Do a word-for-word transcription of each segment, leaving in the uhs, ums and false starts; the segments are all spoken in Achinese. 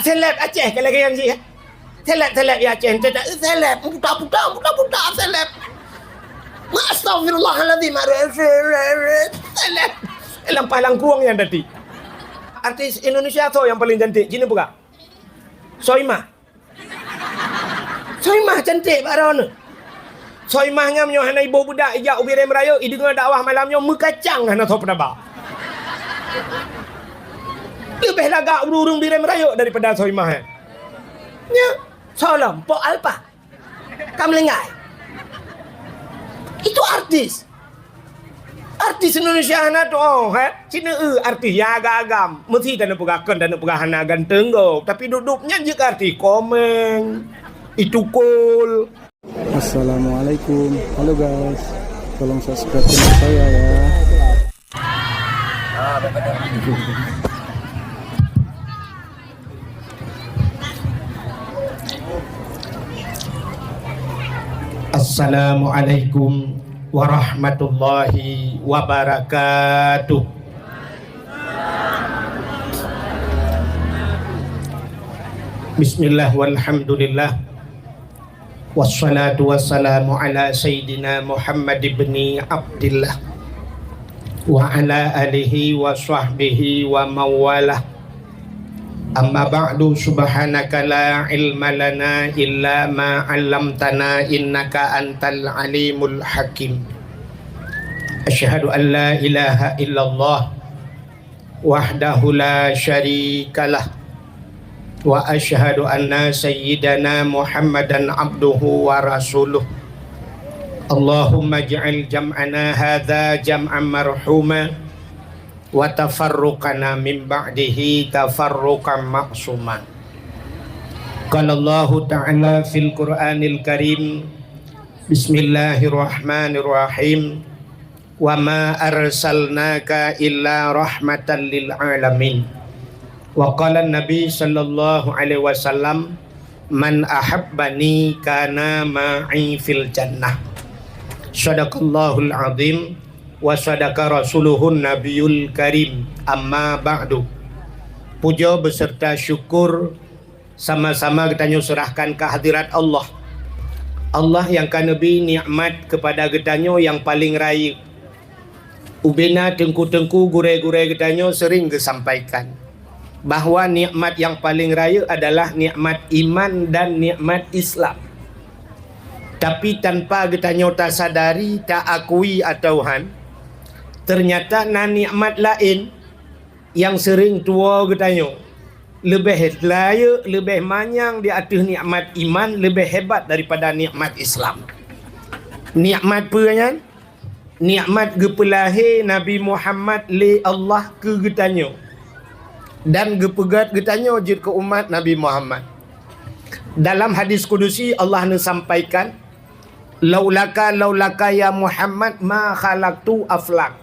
Seleb Aceh ka lagèe nyan jih. Seleb, seleb ya Aceh. Ente tak seleb, puta-puta, puta-puta seleb. Astagfirullahalazim. Seleb. Lam palang krueng nyan tadi. Artis Indonesia soe nyang paling cantik? Cina peugah. Soimah. Soimah cantik bak droe nyoe. Soimah nyan meunyoe hana iboh beudak ijak u Bireuen Rayeuk, ideungoe dakwah malam nyoe meukacang hana soe peutaba. Leubeh lagak ureueng-ureueng Bireuen Rayeuk daripada Soimah nyan. Nyan, soe lom, Pok Alpa. Ka meuninggai. Itu artis. Artis Indonesia hana tuoh, he? Cina eu artis nyang agam-agam. Meusti taneuk peugah kon, taneuk peugah hana ganteng gob. Tapi dup-dup nyan jeuet keu artis Komeng, Itukul. Assalamualaikum. Halo guys. Tolong subscribe channel saya ya. Assalamualaikum warahmatullahi wabarakatuh. Bismillah walhamdulillah. Wassalatu wassalamu ala sayyidina Muhammad ibni Abdillah wa ala alihi wa sahbihi wa mawalah. Amma ba'du, subhanaka la ilma lana illa ma 'allamtana innaka antal alimul hakim. Asyhadu an la ilaha illallah wahdahu la syarikalah, wa asyhadu anna sayyidana Muhammadan abduhu wa rasuluh. Allahumma ij'al jam'ana hadza jam'an marhuma, wa tafarruqana min ba'dihi tafarruqan ma'suma. Qala Allahu ta'ala fil Qur'anil Karim, bismillahirrahmanirrahim. Wa ma arsalnaka illa rahmatan lil alamin. Wa qala Nabi sallallahu alaihi wasallam, "Man ahabbani kana ma'i fil jannah." Sadaqallahul azim wa sadaqa rasuluhun nabiyul karim. Amma ba'du. Puja beserta syukur sama-sama geutanyoe seurahkan keu hadirat Allah. Allah nyang ka neubri nikmat keupada geutanyoe nyang paleng rayeuk. Ubena teungku-teungku, gurée-gurée geutanyoe seuring geusampaikan bahwa nikmat nyang paleng rayeuk adalah nikmat iman dan nikmat Islam. Tapi tanpa geutanyoe tasadari, taakui atawa han, teunyata na nikmat laén nyang seuring tuwoe geutanyoe, leubeh rayeuk, leubeh manyang di ateueh nikmat iman, leubeh hebat daripada nikmat Islam. Nikmat peue nyan? Nikmat geupeulahé Nabi Muhammad lé Allah keu geutanyoe, dan geupeugét geutanyoe jeuet keu umat Nabi Muhammad. Dalam hadis kudusi, Allah neusampaikan, "Laulaka, laulaka ya Muhammad, ma khalaqtu aflak."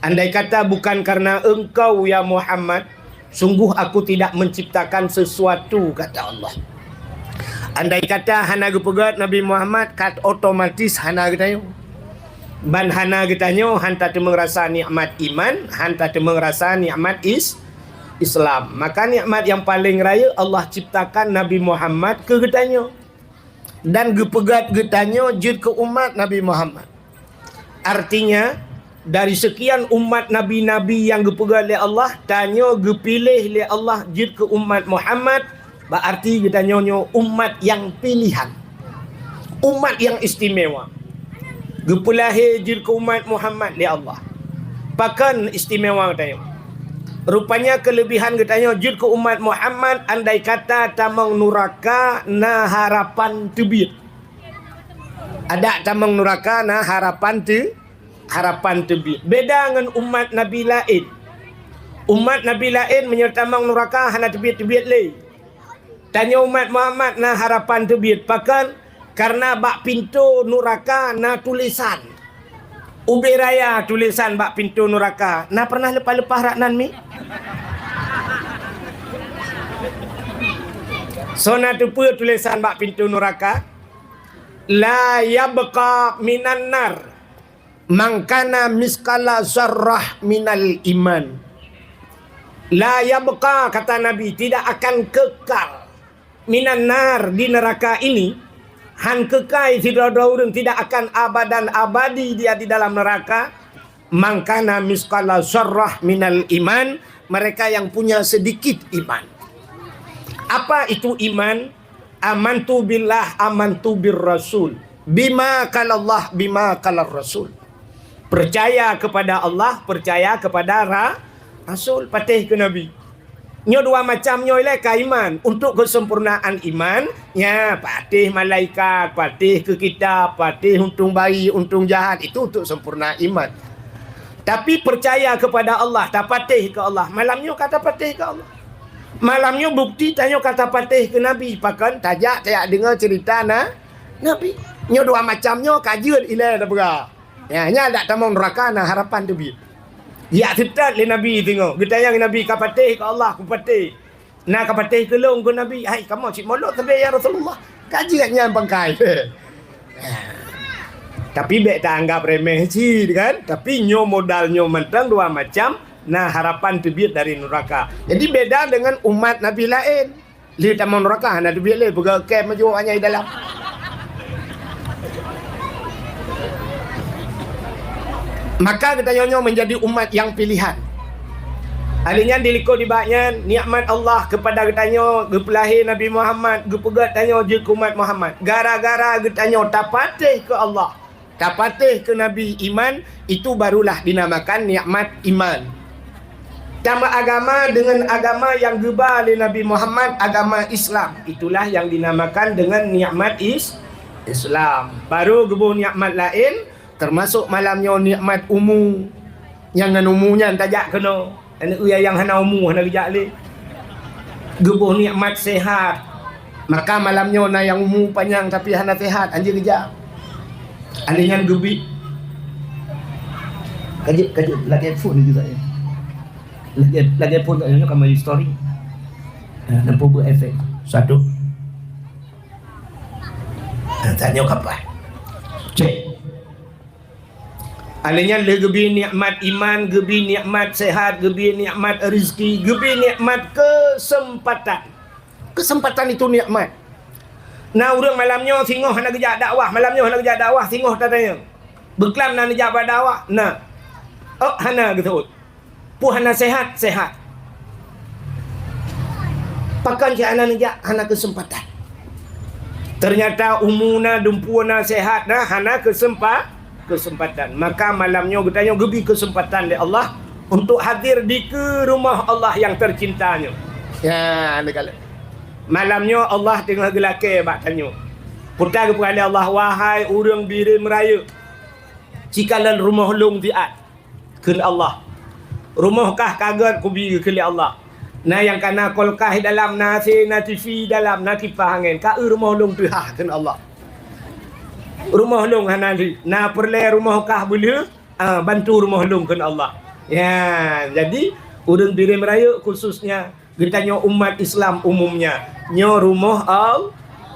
Andai kata bukan karena engkau, ya Muhammad, sungguh aku tidak menciptakan sesuatu, kata Allah. Andai kata hana geupeugét Nabi Muhammad, kat otomatis hana geutanyoe. Ban hana geutanyoe, han tateumeung rasa nikmat iman, han tateumeung rasa nikmat is-, Islam. Maka nikmat nyang paleng rayeuk Allah ciptakan Nabi Muhammad keu geutanyoe. Dan geupeugét geutanyoe jeuet keu umat Nabi Muhammad. Artinya, dari sekian umat nabi-nabi nyang geupeugét lé Allah, tanyoe geupiléh lé Allah jeuet keu umat Muhammad, bak arti geutanyoe nyoe umat nyang pilihan, umat nyang istimewa. Geupeulahé jeuet keu umat Muhammad lé Allah. Pakon istimewa geutanyoe? Rupanya keuleubihan geutanyoe jeuet keu umat Muhammad, andai kata tamong nuraka na harapan teubiet. Adak tamong nuraka na harapan teu-, harapan teubiet. Beda ngon umat nabi laén. Umat nabi laén meunyoe tamong nuraka hana teubiet-teubiet lé. Tanyoe umat Muhammad na harapan teubiet. Pakon? Karena bak pintoe nuraka na tulésan. Ubé raya tulésan bak pintoe nuraka. Na pernah leupah-leupah rak nan mi? Soe na teupeue tulésan bak pintoe nuraka? La yabqa minan nar man kana miskala zarrah minal iman. La yabqa, kata Nabi, tidak akan kekal, minan nar, di neraka ini, han keukai sidroe-droe ureuëng, tidak akan abadan abadi dia di dalam neraka, man kana misqala zarrah minal iman, mereka yang punya sedikit iman. Apa itu iman? Amantu billah, amantu bir rasul, bima kalallah, bima kalar rasul. Percaya kepada Allah, percaya kepada ra-, Rasul, patéh keu Nabi. Nyoe dua macam nyoe ilée ka iman. Untuk kesempurnaan iman, ya, patéh malaikat, patéh keu kitab, patéh untông baik, untông jahat, itu untuk sempurna iman. Tapi percaya kepada Allah, tapatéh keu Allah. Malam nyoe ka tapatéh keu Allah. Malam nyoe bukti tanyoe ka tapatéh keu Nabi, pakon tajak tajak deungoe ceurita na Nabi. Nyoe dua macam nyoe ka jeuet ilée tapeugah. Ya, nyan dak tamong neuraka na harapan teubiet. Jak seutôt lé Nabi singoh. Geutanyong Nabi, "Ka patéh keu Allah?" "Kupatéh." "Na ka patéh keu lôn?" kheun Nabi. "Hai, kamoe cit molot sabe, ya Rasulullah. Ka jeuet nyan pangkai." Tapi bék taanggap remeh cit kan. Tapi nyoe modal nyoe mantong dua macam, na harapan teubiet dari neuraka. Jadi beda dengan umat Nabi laén. Lheueh tamong neuraka hana teubiet lé, peugah kem maju awaknyan di dalam. Maka geutanyoe nyoe menjadi umat yang pilihan. Ahli nyan dilikot nibak nyan, nikmat Allah kepada geutanyoe, geupeulahé Nabi Muhammad, geupeugét tanyoe jeuet keu umat Muhammad. Gara-gara geutanyoe tapatéh keu Allah. Tapatéh keu Nabi iman, itu barulah dinamakan nikmat iman. Tameuagama deungon agama nyang geuba lé Nabi Muhammad, agama Islam, itulah yang dinamakan dengan nikmat is-, Islam. Baru geuboh nikmat laén, termasuk malam nyoe nikmat umu. Nyang ngon umu nyan tajak keunoe. Aneuk nyang hana umu hana geujak lé. Geuboh nikmat sehat. Maka malam nyoe na nyang umu panyang tapi hana sehat, hanjeuet geujak. Aneuk nyan geubi. Ka jeuet, ka jeuet, lagèe phone juga ya. Lagèe, lagèe phone kat nyoe ka maju story. Nah, nampak buat efek. Satu. Nah, tanya kapan? Cek. Akhirnya lheueh geubi nikmat iman, geubi nikmat sehat, geubi nikmat rezeki, geubi nikmat kesempatan. Kesempatan itu nikmat. Na ureuëng malam nyoe singoh hana geujak dakwah, malam nyoe hana geujak dakwah, singoh tatanyong. Beuklam na neujak bak dakwah? Na. Oh, hana geuseuôt. Peue hana sehat? Sehat. Pakon cit hana neujak? Hana keuseumpatan. Teunyata umu na, dumpeue na, sehat na, hana keuseumpa-, keuseumpatan. Maka malam nyoe geutanyoe geubi keuseumpatan lé Allah untuk hadir di keu rumoh Allah nyang teucinta nyoe. Ya, neukalon. Malam nyoe Allah teungoh geulakée bak tanyoe. Peue geupeugah lé Allah, "Wahai ureuëng Bireuen Meurayeuk, cikalon rumoh lôn siat." Kheun Allah. Rumoh kah ka gét kubi geukheun lé Allah. Na nyang ka na kulkas dalam, na A C, na T V dalam, na kipah angén. Ka eu rumoh lôn teuhah kheun Allah. Rumoh lôn hana lheueh. Na peureulée rumoh kah beulheueh, ah, bantu rumoh lôn kheun Allah. Ya, jadi ureuëng Bireuen Meurayeuk khususnya Geutanyoe umat Islam umumnya, nyoe rumoh Al-,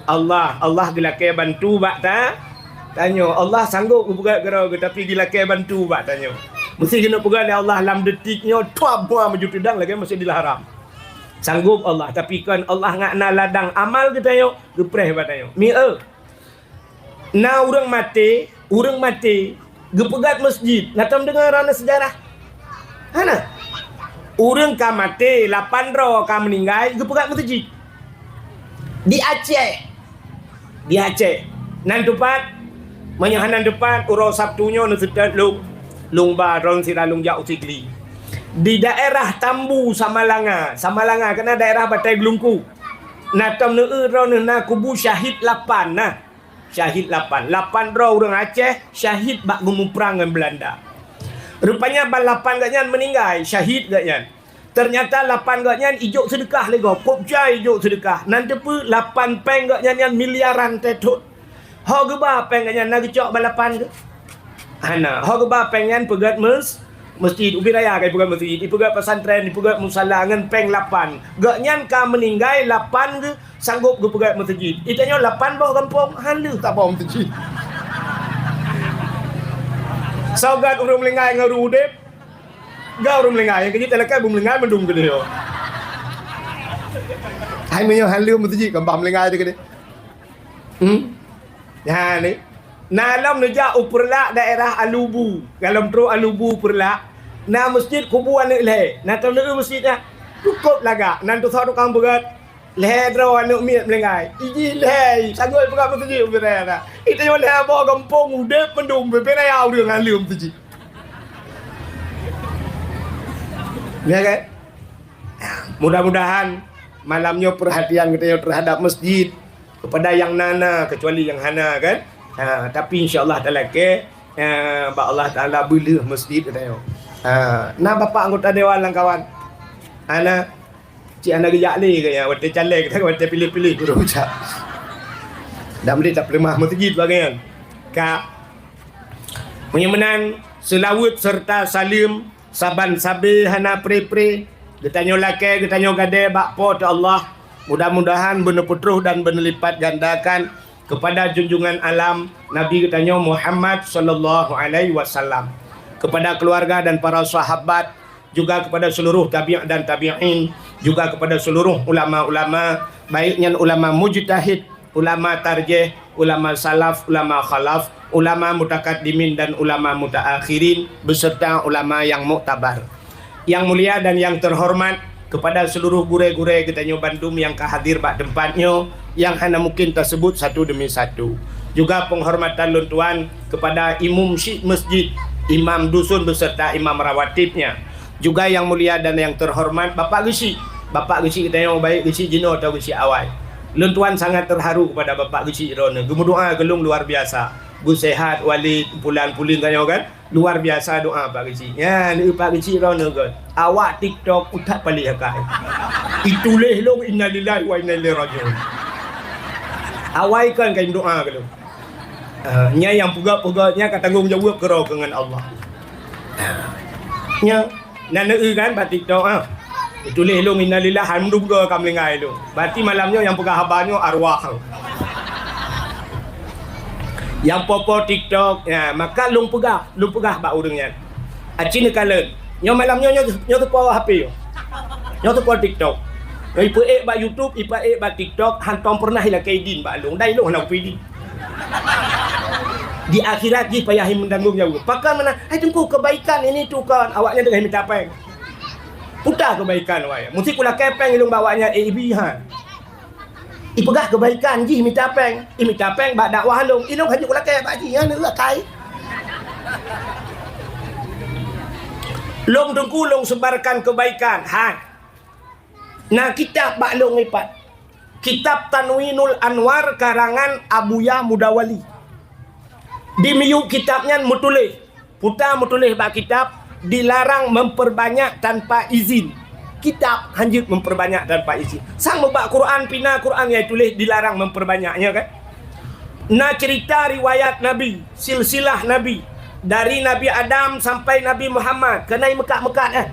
Allah. Allah geulakée bantu bak ta-, tanyoe. Allah sanggob geupeugét keudroe geuh, tapi geulakée bantu bak tanyoe. Meusé keuneuk peugét lé Allah lam detik nyoe, tuap mua meujutudang lagée Masjidil Haram. Sanggob Allah, tapi kon Allah ngat na ladang amal geutanyoe, geupreh bak tanyoe. Mieu. Na ureuëng maté, ureuëng maté geupeugét meuseujid. Na tom deungoe droeneuh seujarah? Hana. Ureuëng ka maté lapan droe ka meuninggai geupeugét meuseujid. Di Aceh. Di Aceh. Nan teupat, meunyoe hana teupat, uroe Sabtu nyoe neuseutôt lôn, lôn ba droeneuh sira lôn jak u Sigli. Di daerah Tambu, Samalanga. Samalanga keunan daerah Batée Geulungku. Na tom neueu droeneuh na kubu syahid lapan na. Syahid lapan. Lapan droe ureuëng Aceh syahid bak geumuprang ngon Beulanda. Rupanya ban lapan geuhnyan meuninggai, syahid geuhnyan. Teunyata lapan geuhnyan ijok seudeukah lé gob. Kop jai ijok seudeukah. Nan teupeue lapan péng geuhnyan nyan miliaran teuh thot. Ho geuba péng geuhnyan na geucok ban lapan geuh? Hana. Ho geuba péng nyan peugét meus-, meuseujid. Ubit raya ka ipeugét meuseujid, ipeugét pesantren, ipeugét musala ngon péng lapan. Geuhnyan ka meuninggai lapan geuh sanggob geupeugét meuseujid. Itanyoe lapan boh gampông, han lheueh saboh meuseujid. Soe gét ureuëng meuninggai ngon ureuëng udeb? Gau ureueng meulinggai, nyang keujeuet talakée beumeulinggai mandum keudeh. Hai meunyoe haleue meuseujid kan bah meulinggai teuh keudeh. Hmm? Nyan ni. Na lom neujak u Peureulak daerah Alubu. Galom trok Alubu Peureulak. Na meuseujid kubu aneuk lhée. Na teuneuk meuseujid nyan. Cukôp lagak. Nan tusoe tukang beugét. Lhée droe aneuk miet meulinggai. Iji lhée. Sanggoe peugah meuseujid u Peureulak. Ita nyoe lhée boh gampông udeb mandum bebe raya ureueng ngaleuem meuseujid. Ya kan? Mudah-mudahan malam nyoe perhatian geutanyoe terhadap masjid. Kepada nyang na-na, kecuali nyang hana, kan? Ha, tapi insya Allah talakée, ha, bak Allah Taala beuleueh masjid geutanyoe. Ha, na bapak anggota dewan lam kawan? Hana? Cit hana geujak lé geutanyoe, watée caleg, watée piléh-piléh guru ucap. Dak meudeh tapeuleumah masjid bagian. Ka. Meunyoe meunan, seulaweuet serta saleuem saban sabe hana pre-pre, geutanyoe lakée, geutanyoe gadée bak Po teu Allah. Mudah-mudahan beuneupeutroh dan beuneulipatgandakan kepada junjungan alam Nabi geutanyoe Muhammad sallallahu alaihi wasallam, kepada keluarga dan para sahabat, juga kepada seluruh tabi' dan tabi'in, juga kepada seluruh ulama-ulama, baik nyan ulama mujtahid, ulama tarjih, ulama salaf, ulama khalaf, ulama mutakaddimin dan ulama mutaakhirin, beserta ulama yang muktabar. Yang mulia dan yang terhormat, kepada seluruh gurée-gurée geutanyoe bandum nyang ka hadir bak teumpat nyoe, nyang hana mungkin taseubut satu demi satu. Juga penghormatan lôn tuan kepada imum syik masjid, imam dusun beserta imam rawatibnya. Juga yang mulia dan yang terhormat Bapak Geuchik. Bapak Geuchik geutanyoe baik Geuchik jinoe atau Geuchik awai. Lôn tuan sangat terharu kepada Bapak Geuchik droeneuh. Geumeudoa keu lôn luar biasa. Geusehat, Walid, pulan-puling geutanyoe kan? Luar biasa doa Pak Geuchik. Nyan, Pak Geuchik droeneuh kan. Awak TikTok utak paléh akai. Ituléh lôn innalillahi wa inna ilaihi rajiun. Awai kan kain doa keu lôn. Ah, nyan nyang peugah-peugah nyan ka tanggong jaweueb keudroe keu ngon Allah. Ah. Nyan, na neueu kan bak TikTok ah. Tuléh lôn innalillah, alhamdulillah ka meuninggai lôn. Berarti malam nyoe nyang peugah haba nyoe arwah. Nyang po-po TikTok, ya, maka lôn peugah, lôn peugah bak ureueng nyan. Aci neukalon. Nyoe malam nyoe, nyoe, nyoe teupo H P nyoe. Nyoe teupo TikTok. Nyoe ipeuék bak YouTube, ipeuék bak TikTok, hantom pernah ilakée idin bak lôn. Dai lôn hana kupeue idin. Di akhirat jih payah meutanggung jaweueb. Pakon meunan, "Hai Teungku, kebaikan ini tu kon." Awaknyan teungoh mita péng. Peue kebaikan awaknyan? Musti kulakée péng ilôn bak awaknyan, eh, ibi han. Ipeugah kebaikan jih mita péng. Imita péng bak dakwah lôn. Ilôn hana kulakée bak jih, nyan lôn kai. Lôn Teungku lôn sebarkan kebaikan. Han. Na kitab bak lôn ipat. Kitab Tanwinul Anwar karangan Abuya Mudawali. Di miyueb kitab nyan meutuléh, puta meutuléh bak kitab, dilarang memperbanyak tanpa izin. Kitab hanjeuet memperbanyak tanpa izin. Sang meubak Quran, pina Quran nyang tuléh dilarang memperbanyak, ya kan? Na cerita riwayat Nabi, silsilah Nabi, dari Nabi Adam sampai Nabi Muhammad, keuhai meukat-meukat, eh.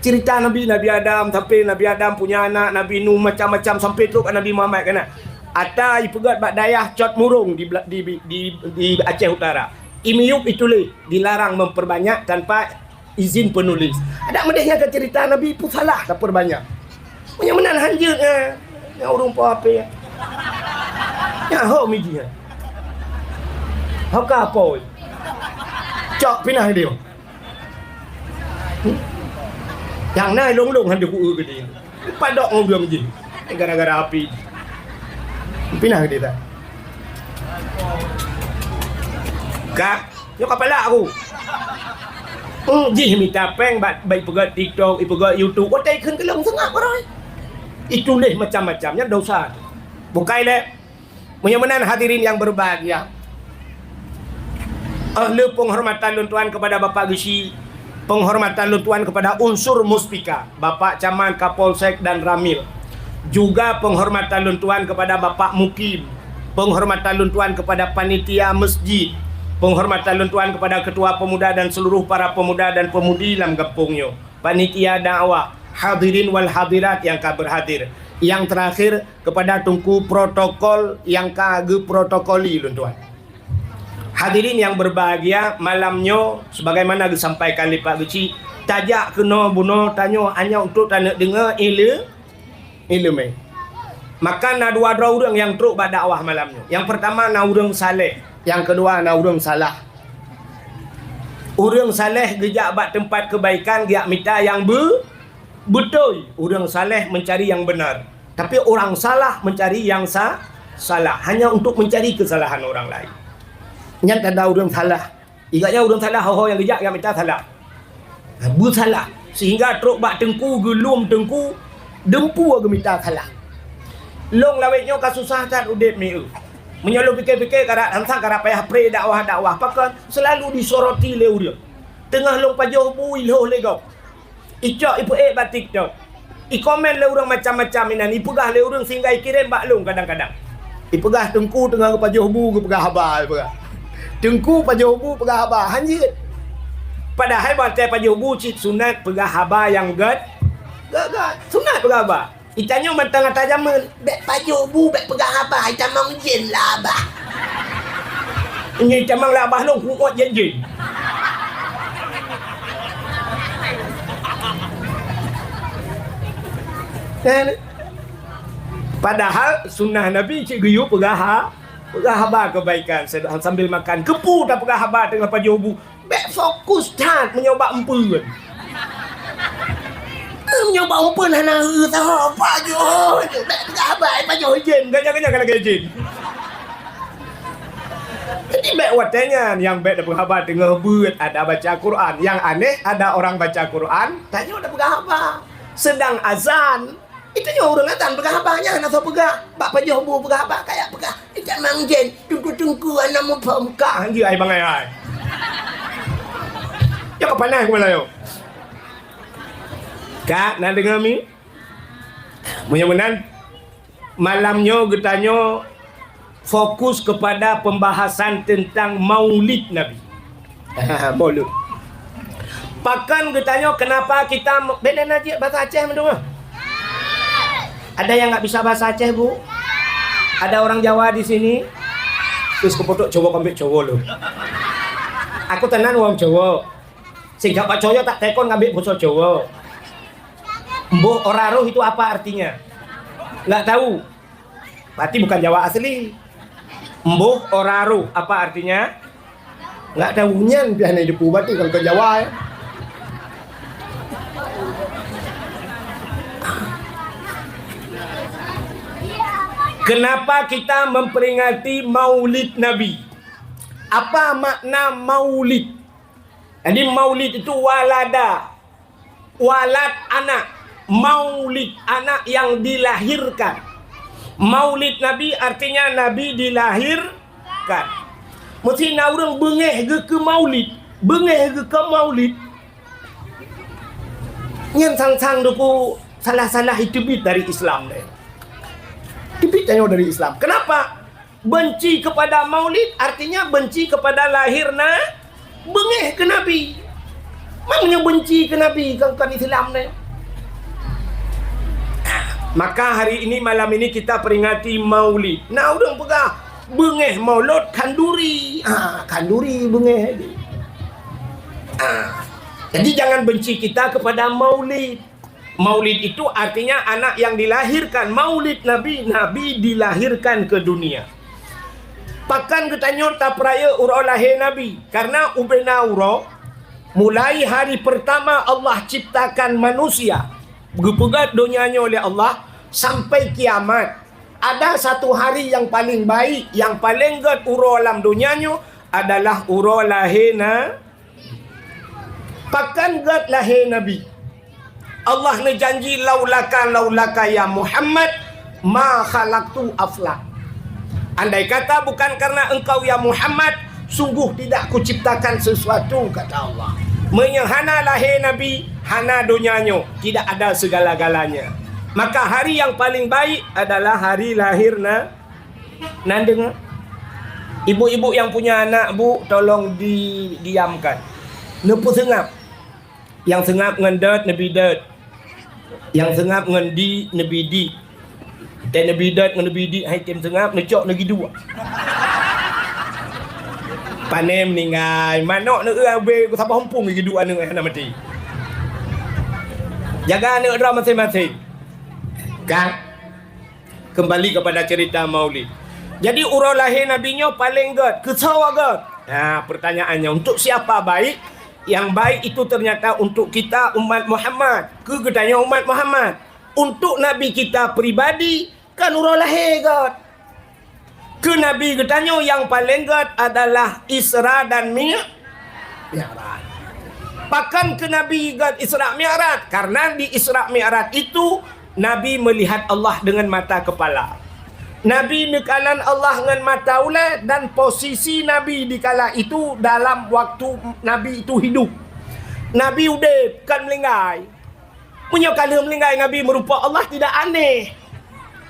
Cerita Nabi, Nabi Adam, sampai Nabi Adam punya anak, Nabi Nuh, macam-macam, sampai trok ke Nabi Muhammad, kan? Ata ipeugét bak dayah Cot Murong di, Bela- di, di, di Aceh Utara. Imiyueb ituléh dilarang memperbanyak tanpa izin penulis. Adak meudeh nyang ka cerita Nabi pun salah, tak perbanyak. Meunyoe meunan hanjeuet, eh, nyang ureueng po H P. Nyang ho miji, eh. Ho ka po. Cok pinah dia. Nyang na lôn-lôn han deuh kueu geude. Padok ngon ureueng jih. Gara-gara api. Pinah geude tak? Ka, nyoe ka palak aku. Hmm, jih mita péng bak, bak ipeugét TikTok, ipeugét YouTube. Watée kheun keu lôn seungab baroe. Ituléh macam-macam, nyan dosa. Bukai lé. Meunyoe meunan hadirin yang berbahagia, eh, le penghormatan lôn tuan kepada Bapak Geuchik, penghormatan lôn tuan kepada unsur Muspika, Bapak Camat, Kapolsek dan Ramil. Juga penghormatan lôn tuan kepada Bapak Mukim, penghormatan lôn tuan kepada panitia masjid, penghormatan lôn tuan kepada ketua pemuda dan seluruh para pemuda dan pemudi lam gampông nyoe, panitia dakwah, hadirin wal hadirat yang ka berhadir. Yang terakhir, kepada Teungku protokol nyang ka geuprotokoli lôn tuan. Hadirin yang berbahagia, malam nyoe sebagaimana geusampaikan lé Pak Geuchik, tajak keunoe bunoe tanyoe hanya untuk taneuk deungoe ile-, ileumèe. Maka na dua droe ureuëng nyang trok bak dakwah malam nyoe. Nyang pertama na ureuëng saleh, nyang keudua na ureuëng salah. Ureuëng saleh geujak bak teumpat keubaikan geujak mita nyang beu-, beutôi. Ureuëng saleh mencari yang benar, tapi orang salah mencari yang sa-, salah, hanya untuk mencari kesalahan orang lain. Nyan tanda ureuëng salah. Ibaratnya ureuëng salah, ho-ho nyang geujak, geujak mita salah. Nah, beusalah. Sehingga trok bak teungku, geulom teungku, deumpu geumita salah. Lôn lawét nyoe ka susah that udeb mieu. Meunyoe lôn pike-pike, karap, sang-sang karap payah pré dakwah-dakwah. Pakon? Selalu disoroti lé ureuëng. Teungoh lôn pajoh bu, ilhoh lé gob. Icok ipeuék bak TikTok. Ikomen lé ureuëng macam-macam inan, ipeugah lé ureuëng sehingga ikirém bak lôn kadang-kadang. Ipeugah teungku teungoh geupajoh bu, geupeugah haba, ipeugah. Teungku pajoh bu, peugah haba, hanjeuet. Padahai watée pajoh bu cit sunat peugah haba nyang gét, gét, gét. Sunat peugah haba. Itanyoe mantong ata jameun, bék pajoh bu, bék peugah haba, itamong jén lah abah. Nyoe itamong lah abah lôn kuot jén-jén. Kan? Padahal sunnah Nabi cit geuyue peugah ha-, peugah haba keubaikan sambil makan. Keupeue tapeugah haba teungoh pajoh bu? Bék fokus that meunyoe bak eumpeuen. Meunyoe bak eumpeuen hana eu sahoe, pajoh. Bék peugah haba, pajoh jén. Ganya-ganya ka lagée jén. Jadi bék watée nyan, nyang bék tapeugah haba teungoh beuet ada baca Quran. Nyang aneh ada orang baca Quran, tanyoe tapeugah haba. Sedang azan, Itanyoe ureuëng azan peugah haba nyan hana soe peugah. Bak pajoh bu peugah haba, kayak peugah, "Itamong jén, teungku-teungku hana muphom kah." Hanjeuet ai bangai ai. Nyoe ka panas keubeulayoe. Ka na deungoe mi? Meunyoe meunan, malam nyoe geutanyoe fokus kepada pembahasan tentang Maulid Nabi. Maulud. Pakon geutanyoe, kenapa kita me-, beda najik bahasa Aceh mendengar? Ada yang nggak bisa bahasa Aceh, Bu? Ada orang Jawa di sini? Terus kepotok cowok ambil cowok lo. Aku tenan wong cowok. Sehingga Pak Coyo tak tekon ngambil bosok cowok. Mboh ora roh itu apa artinya? Nggak tahu. Berarti bukan Jawa asli. Mboh ora roh, apa artinya? Nggak tahu nyan, piah na depu berarti kalau ke Jawa, ya. Kenapa kita memperingati Maulid Nabi? Apa makna Maulid? Jadi Maulid itu walada, walad anak, maulid anak yang dilahirkan. Maulid Nabi artinya Nabi dilahirkan. Meusti na ureuëng beungéh geukeue maulid, beungéh geukeue maulid. Nyan sang-sang deku salah-salah iteubiet dari Islam deh. Teubiet tanyoe dari Islam. Kenapa? Benci kepada Maulid artinya benci kepada lahir na-, beungéh keu Nabi. Maknanya benci keu Nabi, kon, kon Islam nyan. Maka hari ini, malam ini kita peringati Maulid. Na ureuëng peugah, beungéh Maulud khanduri. Ah, khanduri beungéh. Ah. Jadi jangan benci kita kepada Maulid. Maulid itu artinya anak yang dilahirkan. Maulid Nabi, Nabi dilahirkan ke dunia. Pakon geutanyoe tapeurayeuk uroe lahé Nabi? Karena ubena uroe, mulai hari pertama Allah ciptakan manusia, geupeugét donya nyoe lé Allah, sampai kiamat, ada satu hari yang paling baik, yang paling gét uroe lam donya nyoe adalah uroe lahé Na-, Pakon gét lahé Nabi? Allah neujanji, "Laulaka, laulaka ya Muhammad, ma khalaqtu aflak." Andai kata bukan karena engkau ya Muhammad, sungguh tidak kuciptakan sesuatu, kata Allah. Meunyoe hana lahé Nabi, hana donya nyoe, tidak ada segala-galanya. Maka hari yang paling baik adalah hari lahir Na-, Nan deungoe. Ibu-ibu yang punya anak, Bu, tolong didiamkan. Neupeuseungab. Nyang seungab ngon dot, neubi dot. Nyang seungab ngon di, neubi di. Dan neubi dot ngon neubi di, hai tem seungab, neucok neugi dua. Pane meuninggai, manok neueu abée saboh eumpung geuduek aneuk hana maté. Jaga aneuk droe maséng-maséng. Kan? Kembali kepada cerita Maulid. Jadi uroe lahé Nabi nyoe paleng gét, keu soe gét? Nah, pertanyaannya untuk siapa baik? Yang baik itu ternyata untuk kita umat Muhammad. Keu geutanyoe umat Muhammad. Untuk Nabi kita pribadi, kan uroe lahé gét. Keu Nabi geutanyoe nyang paleng gét adalah Isra dan Mi-, Mi'raj. Pakon keu Nabi gét Isra Mi'raj? Karena di Isra Mi'raj itu Nabi melihat Allah dengan mata kepala. Nabi neukalon Allah ngon mata ulée dan posisi Nabi di kala itu dalam waktu Nabi itu hidup. Nabi udeb, kon meuninggai. Meunyoe ka lheueh meuninggai Nabi meurumpok Allah, tidak aneh.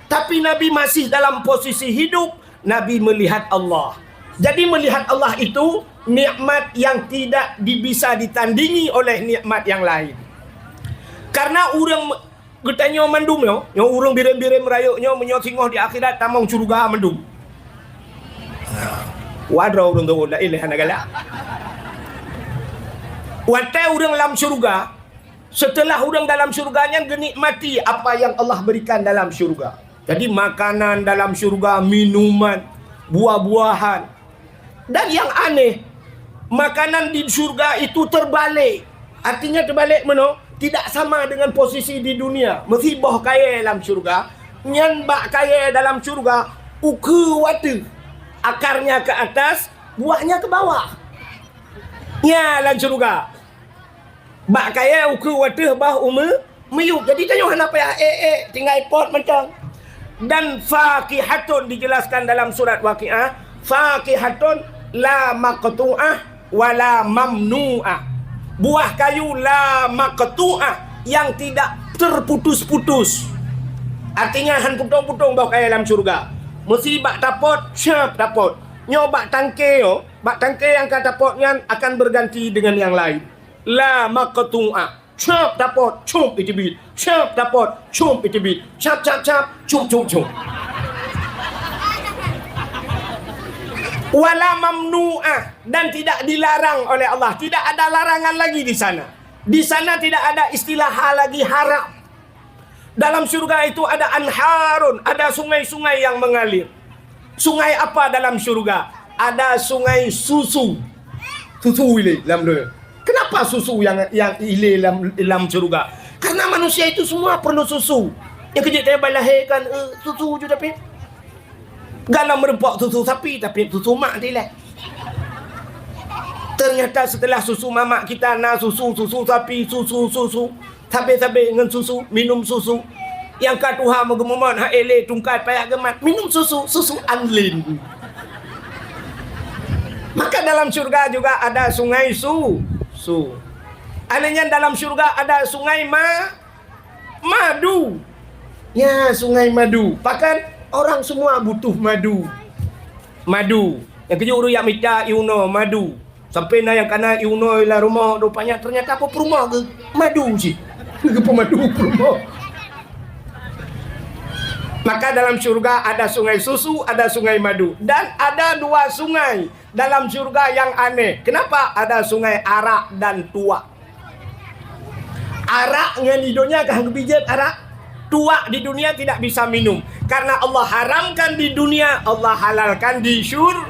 Tapi Nabi masih dalam posisi hidup, Nabi melihat Allah. Jadi melihat Allah itu nikmat yang tidak di-, bisa ditandingi oleh nikmat yang lain. Karena ureuëng me-, geutanyoe mandum nyoe, nyoe ureuëng Bireuen-Bireuen Meurayeuk nyoe, meunyoe singoh di akhirat tamong syeuruga mandum. Wadroe ureuëng teuôt laén lé hana galak. Watée ureuëng lam syeuruga, seuteulah ureuëng dalam syeuruga nyan geunikmati apa yang Allah berikan dalam syeuruga. Jadi makanan dalam syeuruga, minuman, buah-buahan. Dan yang aneh, makanan di syeuruga itu terbalik. Artinya terbalik meunoe, tidak sama dengan posisi di dunia. Meusiboh kayée lam syeuruga, nyan bak kayée dalam syeuruga, ukeue u ateueh, akarnya ke atas, buahnya ke bawah. Nyan lam syeuruga. Bak kayée ukeue u ateueh, boh u meu-, miyueb. Jadi tanyoe hana payah ék-ék, tinggai pot mantong. Dan fakihatun dijelaskan dalam surat Waqiah, fakihatun la maqtu'ah wa la mamnu'ah. Buah kayu la maqtu'ah yang tidak terputus-putus. Artinya han putong-putong boh kayée lam syeuruga. Meusi bak tapot, syab tapot. Nyoe bak tangke nyoe, bak tangke nyang ka tapot nyan akan berganti dengan yang lain. La maqtu'ah. Cap tapot, cup iteubiet. Cap tapot, cup iteubiet. Cap, cap, cap, cup, cup, cup. Wala mamnu'ah, dan tidak dilarang oleh Allah. Tidak ada larangan lagi di sana. Di sana tidak ada istilah ha lagi haram. Dalam syurga itu ada anharun, ada sungai-sungai yang mengalir. Sungai apa dalam syurga? Ada sungai susu. Susu ilée lam donya. Kenapa susu yang, yang ilée lam, lam syurga? Karena manusia itu semua perlu susu. Nyang keujeuet teuh balahé kan, eh, susu ju tapi. Galom meureumpok susu sapi, tapi susu mak dilée. Ternyata setelah susu mamak kita na susu, susu sapi, susu, susu. Sabe-sabe ngon susu, minum susu. Nyang ka tuha meugeumumon, ha ilée tungkat payah geumat, minum susu, susu anlin. Maka dalam syurga juga ada sungai su-, su. Aneh nyan dalam syurga ada sungai ma-, madu. Ya, sungai madu. Pakon orang semua butuh madu. Madu. Nyang keujeuet ureuëng jak mita ié unoe madu. Sampai na nyang kana ié unoe lam rumoh, rupanya ternyata apa peurumoh geu-, madu cit. Geupeumadu peurumoh. Maka dalam syurga ada sungai susu, ada sungai madu. Dan ada dua sungai dalam syurga yang aneh. Kenapa? Ada sungai arak dan tuak. Arak ngon di donya ka geubijét arak. Tuak di dunia tidak bisa minum. Karena Allah haramkan di dunia, Allah halalkan di syur-,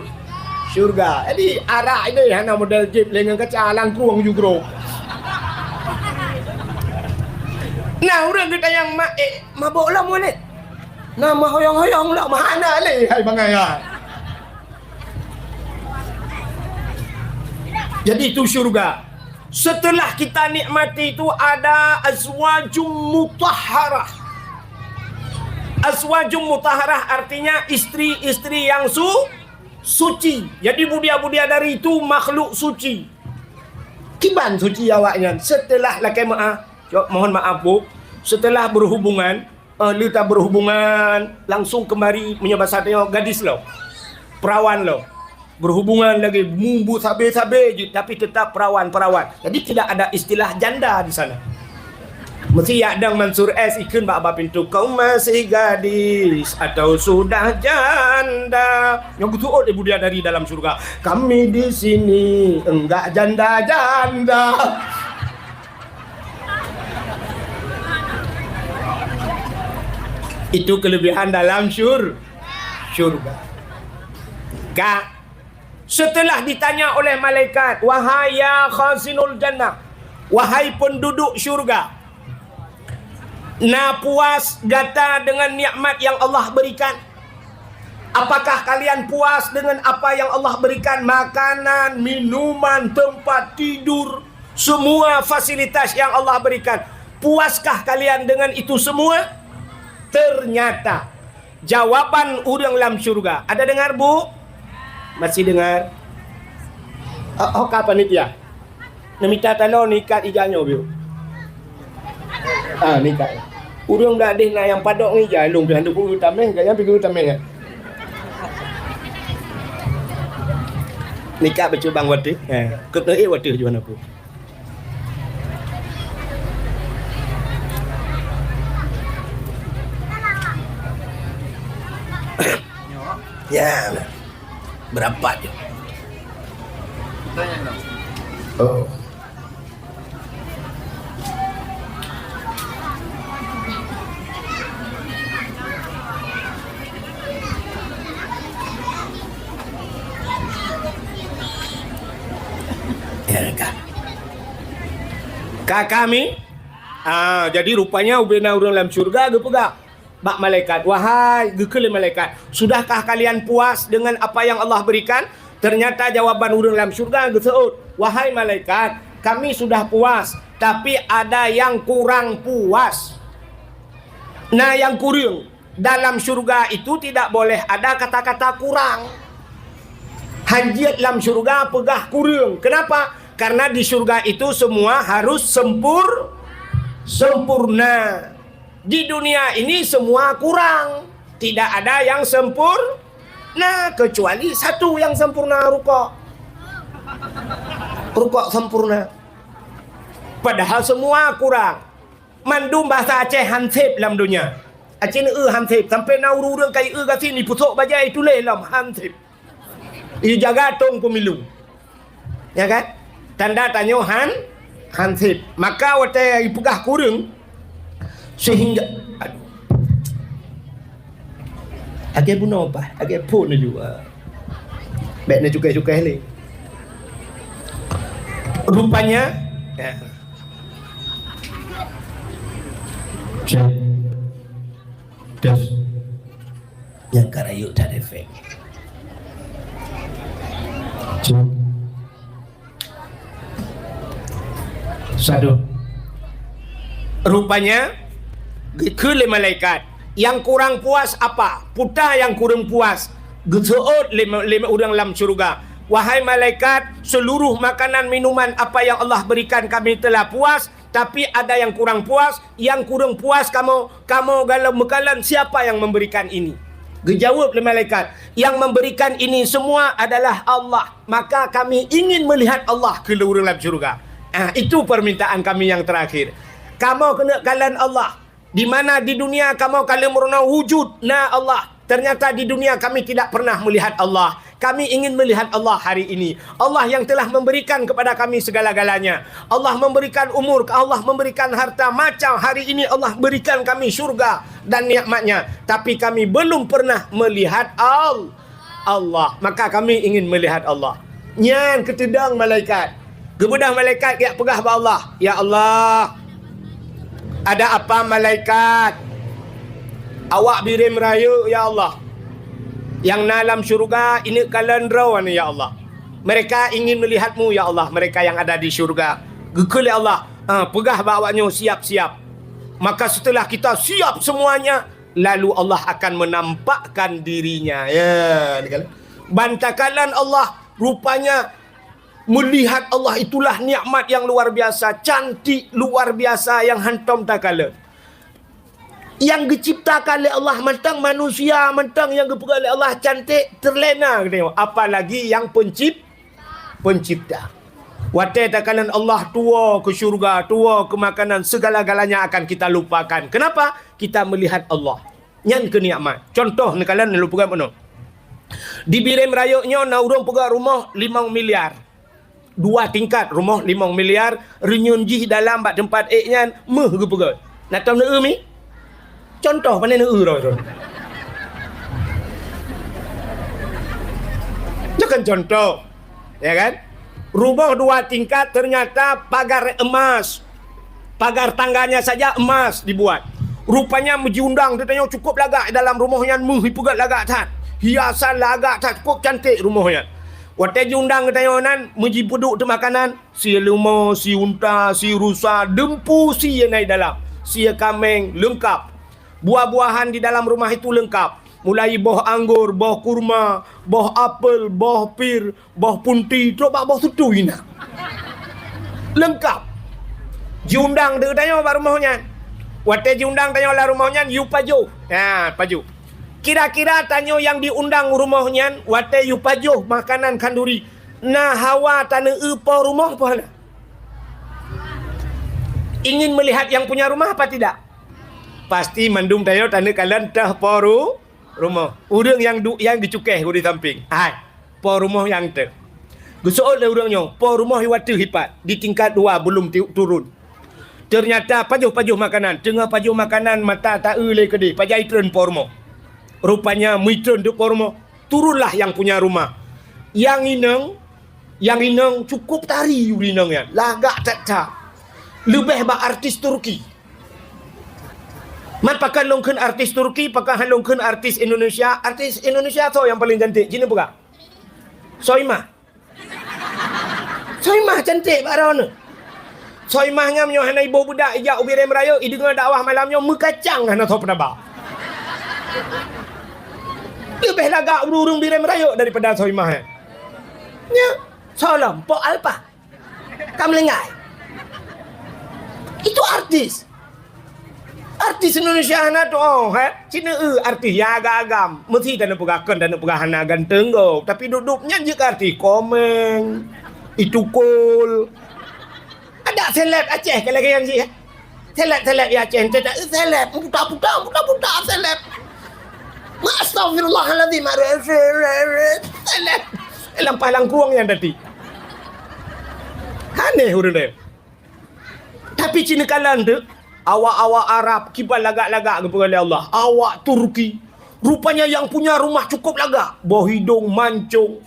syurga. Jadi, arak ini hana model jép lé ngon kaca langkrueng ju groe. Nah, ureuëng geutanyong mak, eh, mabök lom ulée. Nah, meuhoyong-hoyong lom, hana lé, hai bangai, hai. Jadi, itu syurga. Setelah kita nikmati itu ada azwajum mutahharah. Azwajum mutahharah artinya istri-istri yang su-, suci. Jadi budia-budia dari itu makhluk suci. Kiban suci awaknyan setelah lakée meu'ah. Cok, mohon maaf, Bu. Setelah berhubungan, eh, leuta berhubungan langsung kembali meunyoe basa tanyoe gadis lo, perawan lo. Berhubungan lagi mumbu sabe-sabe je, tapi tetap perawan-perawan. Jadi tidak ada istilah janda di sana. Meusiyak dang Mansur S ikheun bak ba pintoe, "Kau masih gadis atau sudah janda?" Nyang geuseuôt lé Budiadari dalam syurga, "Kami di sini enggak janda-janda." Itu kelebihan dalam syur-, syurga. Ka, setelah ditanya oleh malaikat, "Wahai ya khazinul jannah, wahai penduduk syurga, na puas gata dengan nikmat yang Allah berikan? Apakah kalian puas dengan apa yang Allah berikan? Makanan, minuman, tempat tidur, semua fasilitas yang Allah berikan. Puaskah kalian dengan itu semua?" Ternyata jawaban ureuëng lam syurga. Ada dengar, Bu? Masih dengar? Oh, oh, ka panitia. Neumita tanoh nikat ija nyoe, Bu. Ah, nikat. Ureuëng dak deh na nyang padok ngon ija, lôn pih hana peue tameh, gaya pih tameh. Nikat beucubang watèe. Eh, keup neuék watèe ju hana peue. Ya, berapa je? Oh. Ya, ka. Ka kami? Ah, jadi rupanya ubena ureuëng lam syurga geupeugah bak malaikat, wahai, geukheun lé malaikat, "Sudahkah kalian puas dengan apa yang Allah berikan?" Ternyata jawaban ureuëng lam syurga geuseuôt, "Wahai malaikat, kami sudah puas, tapi ada yang kurang puas." Na nyang kureueng. Dalam syurga itu tidak boleh ada kata-kata kurang. Hanjeuet lam syurga peugah kureueng. Kenapa? Karena di syurga itu semua harus sempur-, sempurna. Di dunia ini semua kurang. Tidak ada yang sempurna, kecuali satu yang sempurna, rukok. Rukok sempurna. Padahal semua kurang. Mandum bahasa Aceh hansip lam dunia. Aceh ni eu hansip. Sampai na ureuëng-ureuëng kai eu gasien, ipeusok bajai tuléh lom hansip. Ijaga tong pemilu. Ya kan? Tanda tanyoe han-, hansip. Maka watèe ipeugah kureueng, sehingga, aduh. Lagèe bunoe bah, lagèe phôn laju. Ah. Bèk na cukai-cukai lé. Rupanya, ya. Cek. Tes. Nyang ka rayeuk that efek. Cek. Satu. Rupanya, geukheun lé malaikat, "Nyang kurang puas apa? Peue nyang kureueng puas?" Geuseuôt lé, lé ureuëng lam syurga, "Wahai malaikat, seluruh makanan minuman apa yang Allah berikan kami telah puas, tapi ada yang kurang puas, yang kurang puas kamoe, kamoe galom meukalon siapa yang memberikan ini." Geujaweueb lé malaikat, "Yang memberikan ini semua adalah Allah, maka kami ingin melihat Allah," kheun lé ureuëng lam syurga. Ah, itu permintaan kami yang terakhir. Kamoe keuneuk kalon Allah. Di mana di dunia kamoe ka lheueh meurunoe wujud na Allah. Ternyata di dunia kami tidak pernah melihat Allah. Kami ingin melihat Allah hari ini. Allah yang telah memberikan kepada kami segala-galanya. Allah memberikan umur, Allah memberikan harta, macam hari ini Allah berikan kami syurga dan nikmatnya. Tapi kami belum pernah melihat Al-, Allah. Maka kami ingin melihat Allah. Nyan keuteudong malaikat. Geubeudôh malaikat geujak peugah bak Allah, "Ya Allah, ada apa malaikat? Awak birém rayeuk, ya Allah. Nyang na lam syeuruga ineuk kalon droeneuh, ya Allah. Mereka ingin melihat-Mu, ya Allah, mereka yang ada di syeuruga." Geukheun lé Allah, "Ah, peugah bak awaknyoe siap-siap." Maka setelah kita siap semuanya, lalu Allah akan menampakkan diri-Nya. Ya, ban takalon Allah, rupanya melihat Allah itulah nikmat yang luar biasa, cantik luar biasa yang hantom takalon. Nyang geuciptakan lé Allah mantong, manusia mantong nyang geupeugah lé Allah cantik, teulena geutanyoe, apalagi yang pencip-, pencipta. Watée takalon Allah, tuwoe keu syeuruga, tuwoe keu makanan, segala-galanya akan kita lupakan. Kenapa? Kita melihat Allah. Nyan keuh nikmat. Contoh neukalon lôn peugah bunoe. Di Bireuen Rayeuk nyoe na ureuëng peugah rumoh limong miliar. Dua tingkat rumoh limong miliar, reunyeun jih dalam bak teumpat ék nyan méuh geupeugah. Na tom neueu mi? Contoh, pane neueu roh tu. Nyoe kan contoh. Ya kan? Rumoh dua tingkat ternyata pagar emas. Pagar tangganya saja emas dibuat. Rupanya meujiundang teuh tanyoe cukup lagak dalam rumoh nyan, méuh ipeugét lagak that. Hiasan lagak that, cukup cantik rumoh nyan. Watée jiundang geutanyoe nan, meujipeuduek teuh makanan, sie leumo, sie unta, sie rusa, deumpu sie na di dalam, sie kaméng, leungkab. Buah-buahan di dalam rumah itu leungkab. Mulai boh anggor, boh kurma, boh apel, boh pir, boh punti, trok bak boh sutui na. Leungkab. Jiundang teuh tanyoe bak rumoh nyan. Watée jiundang tanyoe lam rumoh nyan, yue pajoh. Ha, pajoh. Kira-kira tanyoe nyang diundang rumoh nyan, watée yue pajoh makanan khanduri, na hawa taneueu po rumoh peue hana? Ingin melihat yang punya rumah apa tidak? Pasti mandum tanyoe taneukalon teuh po ru-, rumoh. Ureuëng nyang duek nyan geucukéh u di sampéng. Hai, po rumoh nyang teuh. Geuseuôt lé ureuëng nyoe, po rumoh iwat teuh ipat, di tingkat dua belum ti-, turun. Ternyata pajoh-pajoh makanan, teungoh pajoh makanan mata taeu lé keudeh, pajan itreun po rumoh. Rupanya meuitreun teuh po rumoh, turunlah yang punya rumah. Nyang inong, nyang inong cukup tari ureuëng inong nyan, lagak that-that. Leubeh bak artis Turki. Man pakon lôn kheun artis Turki, pakon han lôn kheun artis Indonesia? Artis Indonesia soe nyang paleng cantik? Ci neupeugah. Soimah. Soimah cantik bak droeneuh. Soimah nyan meunyoe hana iboh beudak ijak u Bireuen Rayeuk, ideungoe dakwah malam nyoe meukacang hana soe peunaba. Leubeh lagak ureuëng-ureuëng Bireuen Rayeuk daripada Soimah nyan. Nyan, soe lom, Pok Alpa. Ka meulinggai. Itu artis. Artis Indonesia hana tuoh, he? Ci neueu artis nyang agam-agam. Meusi taneupeugah kon, taneupeugah hana ganteng gob. Tapi dup-dup nyan jeuet keu artis Komeng, Itukul. Ada seleb Aceh ka lagée nyan jih, he? Seleb-seleb di Aceh, ente tak, eh, seleb. Puta-puta, puta-puta seleb. Ma astagfirullahalazim. Seleb. Eh, lampah langkrueng nyan tadi. Aneh ureuëng deh. Tapi ci neukalon teuh, awak-awak Arab kiban lagak-lagak geupeugah lé Allah. Awak Turki. Rupanya yang punya rumah cukup lagak. Boh idong mancong,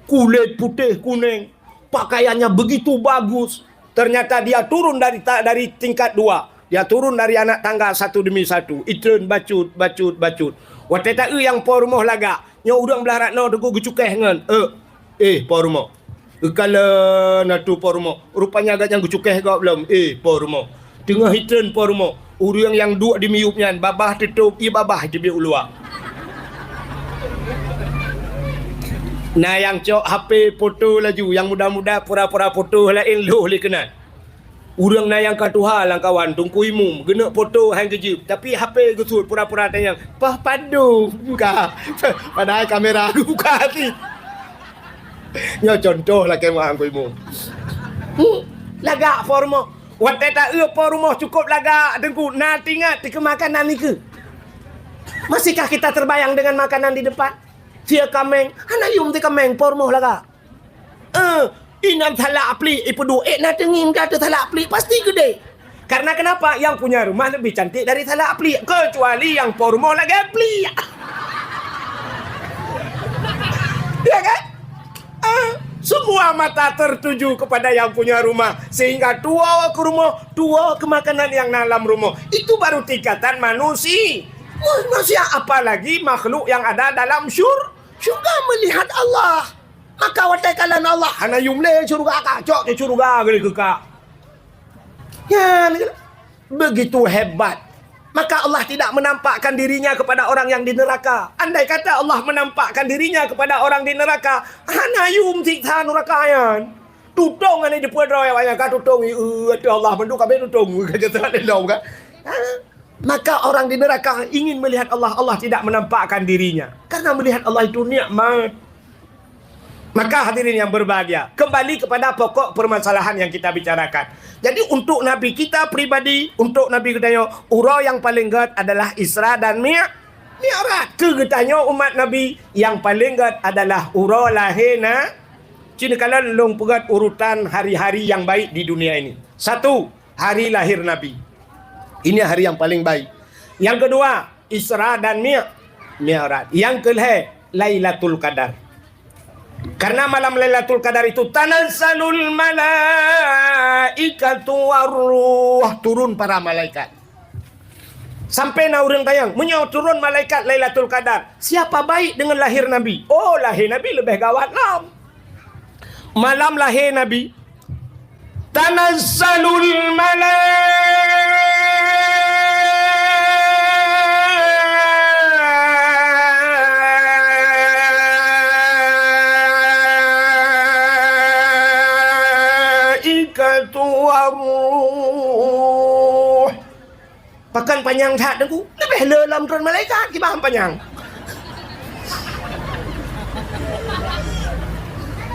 kulét putéh kuneng, pakaiannya begitu bagus. Ternyata dia turun dari ta-, dari tingkat dua. Dia turun dari anak tangga satu demi satu. Itreun bacut, bacut, bacut. Watée taeu nyang po rumoh lagak, nyoe ureuëng blah rat noe teungku geucukéh ngon, "Eh, eh, po rumoh." Geukalon atu po rumoh. Rupanya gata nyang geucukéh gob lom, "Eh, po rumoh." Teungoh itreun po rumoh, ureuëng nyang duek di miyueb nyan babah teutôb, ié babah teubiet u luwa. Na nyang cok H P foto laju, nyang muda-muda pura-pura foto laén lhôh lé keunan. Ureuëng na nyang ka tuha lam kawan, Teungku Imum, geuneuk foto han geujeuet, tapi H P geusuet pura-pura tanyong, "Poh padum ka?" Padahai kamera geubuka cit. Nyoe contoh lakée meu'ah Teungku Imum. Hmm, lagak po rumoh. Watée taeu po rumoh cukup lagak, Teungku, na teuingat teuh keu makanan nikeue. Masihkah kita terbayang dengan makanan di depan? Sie kaméng, hana yum sie kaméng, po rumoh lagak. Eh, inan salak pliek ipeuduek, eh, na teungieng ka teuh salak pliek, pasti geudeh. Karena kenapa? Yang punya rumah lebih cantik dari salak pliek, kecuali nyang po rumoh lagée pliek. Ya kan? Ah, semua mata tertuju kepada yang punya rumah, sehingga tuwoe keu rumoh, tuwoe keu makanan nyang na lam rumoh. Itu baru tingkatan manusi-, manusia, apalagi makhluk yang ada dalam syur-, syurga melihat Allah. Maka watée kalon Allah, hana yum lé syeuruga ka, cok keu syeuruga geulé keu ka. Nyan, begitu hebat. Maka Allah tidak menampakkan dirinya kepada orang yang di neraka. Andai kata Allah menampakkan dirinya kepada orang di neraka, hana yum siksa neraka nyan. Tutong hana jipeuet droe awaknyan ka tutong, "Ih, ateueh Allah mandum ka beh tutong," ka jasa lé lom kan. Ha? Maka orang di neraka ingin melihat Allah, Allah tidak menampakkan dirinya. Karena melihat Allah itu nikmat. Maka hadirin yang berbahagia, kembali kepada pokok permasalahan yang kita bicarakan. Jadi untuk Nabi kita pribadi, untuk Nabi geutanyoe, uroe nyang paleng gét adalah Isra dan Mi-, Mi'raj. Keu geutanyoe umat Nabi, nyang paleng gét adalah uroe lahé na-, Ci neukalon lôn peugét urutan hari-hari nyang baik di dunia ini. Satu, hari lahir Nabi. Ini hari yang paling baik. Yang kedua, Isra dan Mi-, Mi'raj. Yang kelhèe, Lailatul Qadar. Karena malam Lailatul Qadar itu, tanazzalul malaikatu warruh, turun para malaikat. Sampai na ureueng tanyong, "Meunyoe turun malaikat Lailatul Qadar, siapa baik dengan lahir Nabi?" Oh, lahé Nabi leubeh gawat lom. Malam lahé Nabi, tanazzalul malaikatu warruh. Pakon panyang that, Teungku? Leubeh le lom turun malaikat, kiban panyang.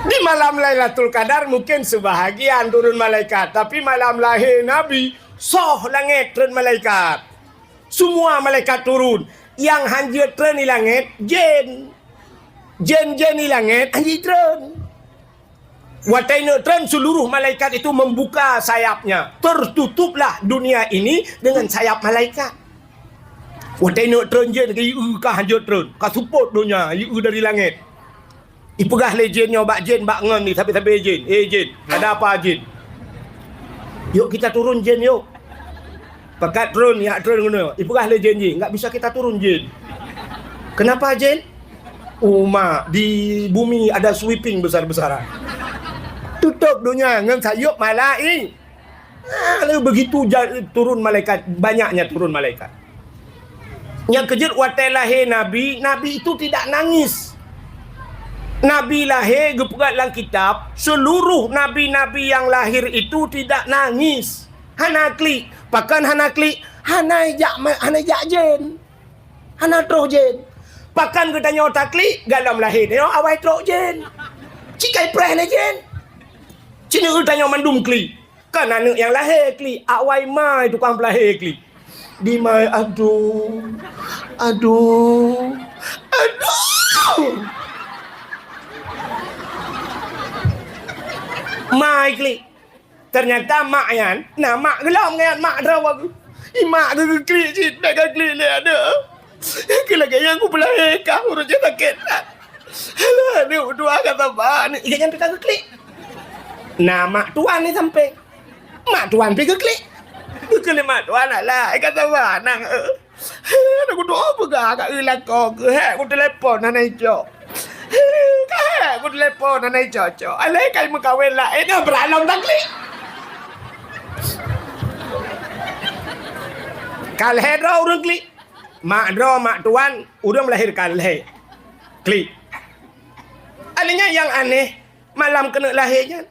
Di malam Lailatul Qadar mungkin sebahagian turun malaikat, tapi malam lahé Nabi, soh langét turun malaikat. Semua malaikat turun. Nyang hanjeuet turun di langét, jén. Jén-jén di langét hanjeuet turun. Watèe neuk treun, seluruh malaikat itu membuka sayapnya. Tertutuplah dunia ini dengan sayap malaikat. Watèe neuk treun jén, ka yue ka hanjeuet treun, ka seupôt donya, yue dari langét. Ipeugah lé jén nyoe bak jén bak ngon ni, sabe-sabe jén, "Eh jén, ada apa jén? Yuk kita turun jén yuk." Pakat treun, jak treun keunoe. Ipeugah lé jén jih, "Enggak bisa kita turun, jén." "Kenapa, jén?" "Oh, mak, di bumi ada sweeping besar-besaran. Tutup dunia ngon sayup malai-, ah, lalu begitu ja-, turun malaikat, banyaknya turun malaikat." Nyang keujeuet watèe lahé Nabi, Nabi itu tidak nangis. Nabi lahé geupeugah lam kitab, seluruh nabi-nabi yang lahir itu tidak nangis. Hana klik. Pakon hana klik? Hana jak ma-, hana jak jén. Hana troh jén. Pakon geutanyoe taklik? Galom lahé tanyoe awai trok jén. Ci kai preh lé jén. Ci neu tanyoe mandum klik. Kon aneuk nyang lahé klik, awai mai tukang peulahé klik. Di mai, aduh. Aduh. Aduh. Mai klik. Ternyata mak nyan, na mak geulom ngon mak droe geuh. I mak geuh geuklik cit, bèk geuklik lé aneuk. Keu lagèe nyan kupeulahé kah ureueng nyang sakét that. Alah, aneuk dua ka saban. Ingat nyan teuka geuklik. Na mak tuan di sampéng. Mak tuan pi geuklik. Geuklik mak tuan, alah, ka saban nang, eh. Aneuk kutoh peugah ka eu lakoe keuh, hèk kutelepon hana icok. Ka hèk kutelepon hana icok-cok. Alah kai meukawen laén, eh, beuralom taklik. Ka lhèe droe ureueng klik. Mak droe, mak tuan, ureueng lahé ka lhèe. Klik. Aneuk nyan nyang aneh, malam keuneuk lahé nyan.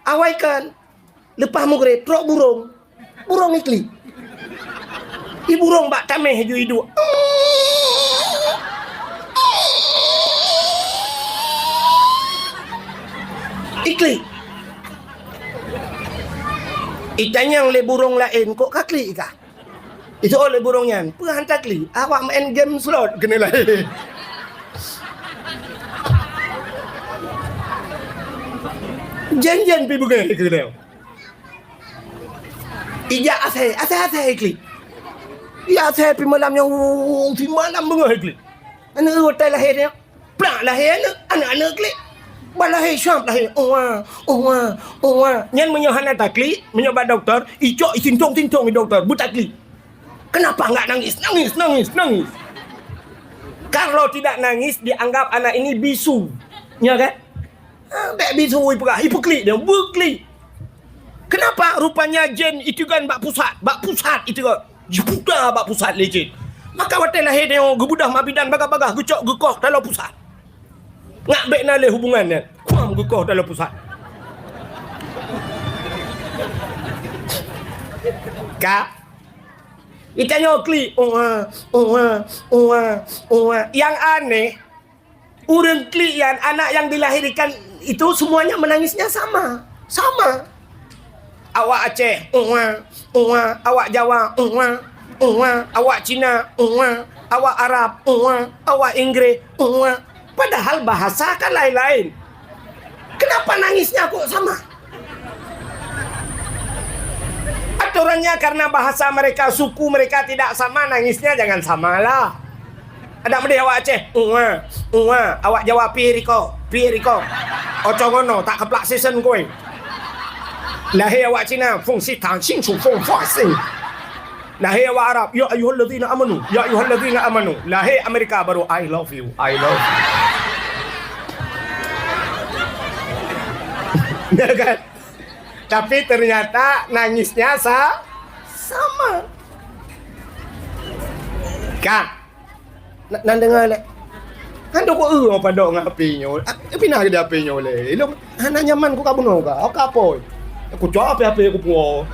Awai kan. Leupah mugréb, trok burông. Burông iklik. I burông bak taméh ju iduek. Iklik. Itanyong lé burông laén, "Kok ka klik kah?" Itu oleh burông nyan, "Peue han taklik? Awak maén game slot keuneuk lahé." Jén-jén pi beungéh keunoe. Ijak asèe, asèe-asèe iklik. Ijak asèe pi malam nyan, wuh, pi malam beungéh iklik. Aneuk watèe lahé nyan. Plak lahé aneuk, aneuk-aneuk klik. Bah lahé, syap lahé. Uwa, uwa, uwa. Nyan meunyoe hana taklik, meunyoe bak dokto, icok isintong-sintong di dokto, beutaklik. Kenapa enggak nangis? Nangis, nangis, nangis. Kalau tidak nangis, dianggap anak ini bisu. Ya kan? Ah, bèk bisu ipeugah, ipeuklik dia, beuklik. Kenapa? Rupanya jén itigon bak pusat, bak pusat itigon. Jiputa bak pusat lé jén. Maka watèe lahé nyoe geubeudôh mak bidan bagah-bagah geucok geukoh taloe pusat. Ngak bèk na lé hubungan nyan. Kuam geukoh taloe pusat. Ka. Itanyoe klik. Uwa, uwa, uwa, uwa. Nyang aneh, Ureuëng klik nyan, anak yang dilahirkan itu semuanya menangisnya sama. Sama. Awak Aceh, "Uwa, uwa." Awak Jawa, "Uwa, uwa." Awak Cina, "Uwa." Awak Arab, "Uwa." Awak Inggris, "Uwa." Padahal bahasa kan lain-lain. Kenapa nangisnya kok sama? Aturannya karena bahasa mereka, suku mereka tidak sama, nangisnya jangan samalah. Adak meudeh awak Aceh, "Uwa, uwa." Awak Jawa, "Pi riko, pi riko." Ocong ono, tak keplak sisen kue. Lahé awak Cina, "Fung si tang sing su fung fua sing." Lahé awak Arab, "Ya ayyuhalladzina amanu, ya ayyuhalladzina amanu." Lahé Amerika baru, "I love you, I love you." Ya kan? Tapi ternyata nangisnya sa-, sama. Kak, Na-, nan deungoe lé. Kan doko eu padok ngon api nyoe. Ah, pinah ke api nyoe lé. Ilong hana nyaman ku ka bunoe ka. Ka apoi. Ku cok api-api ku puo.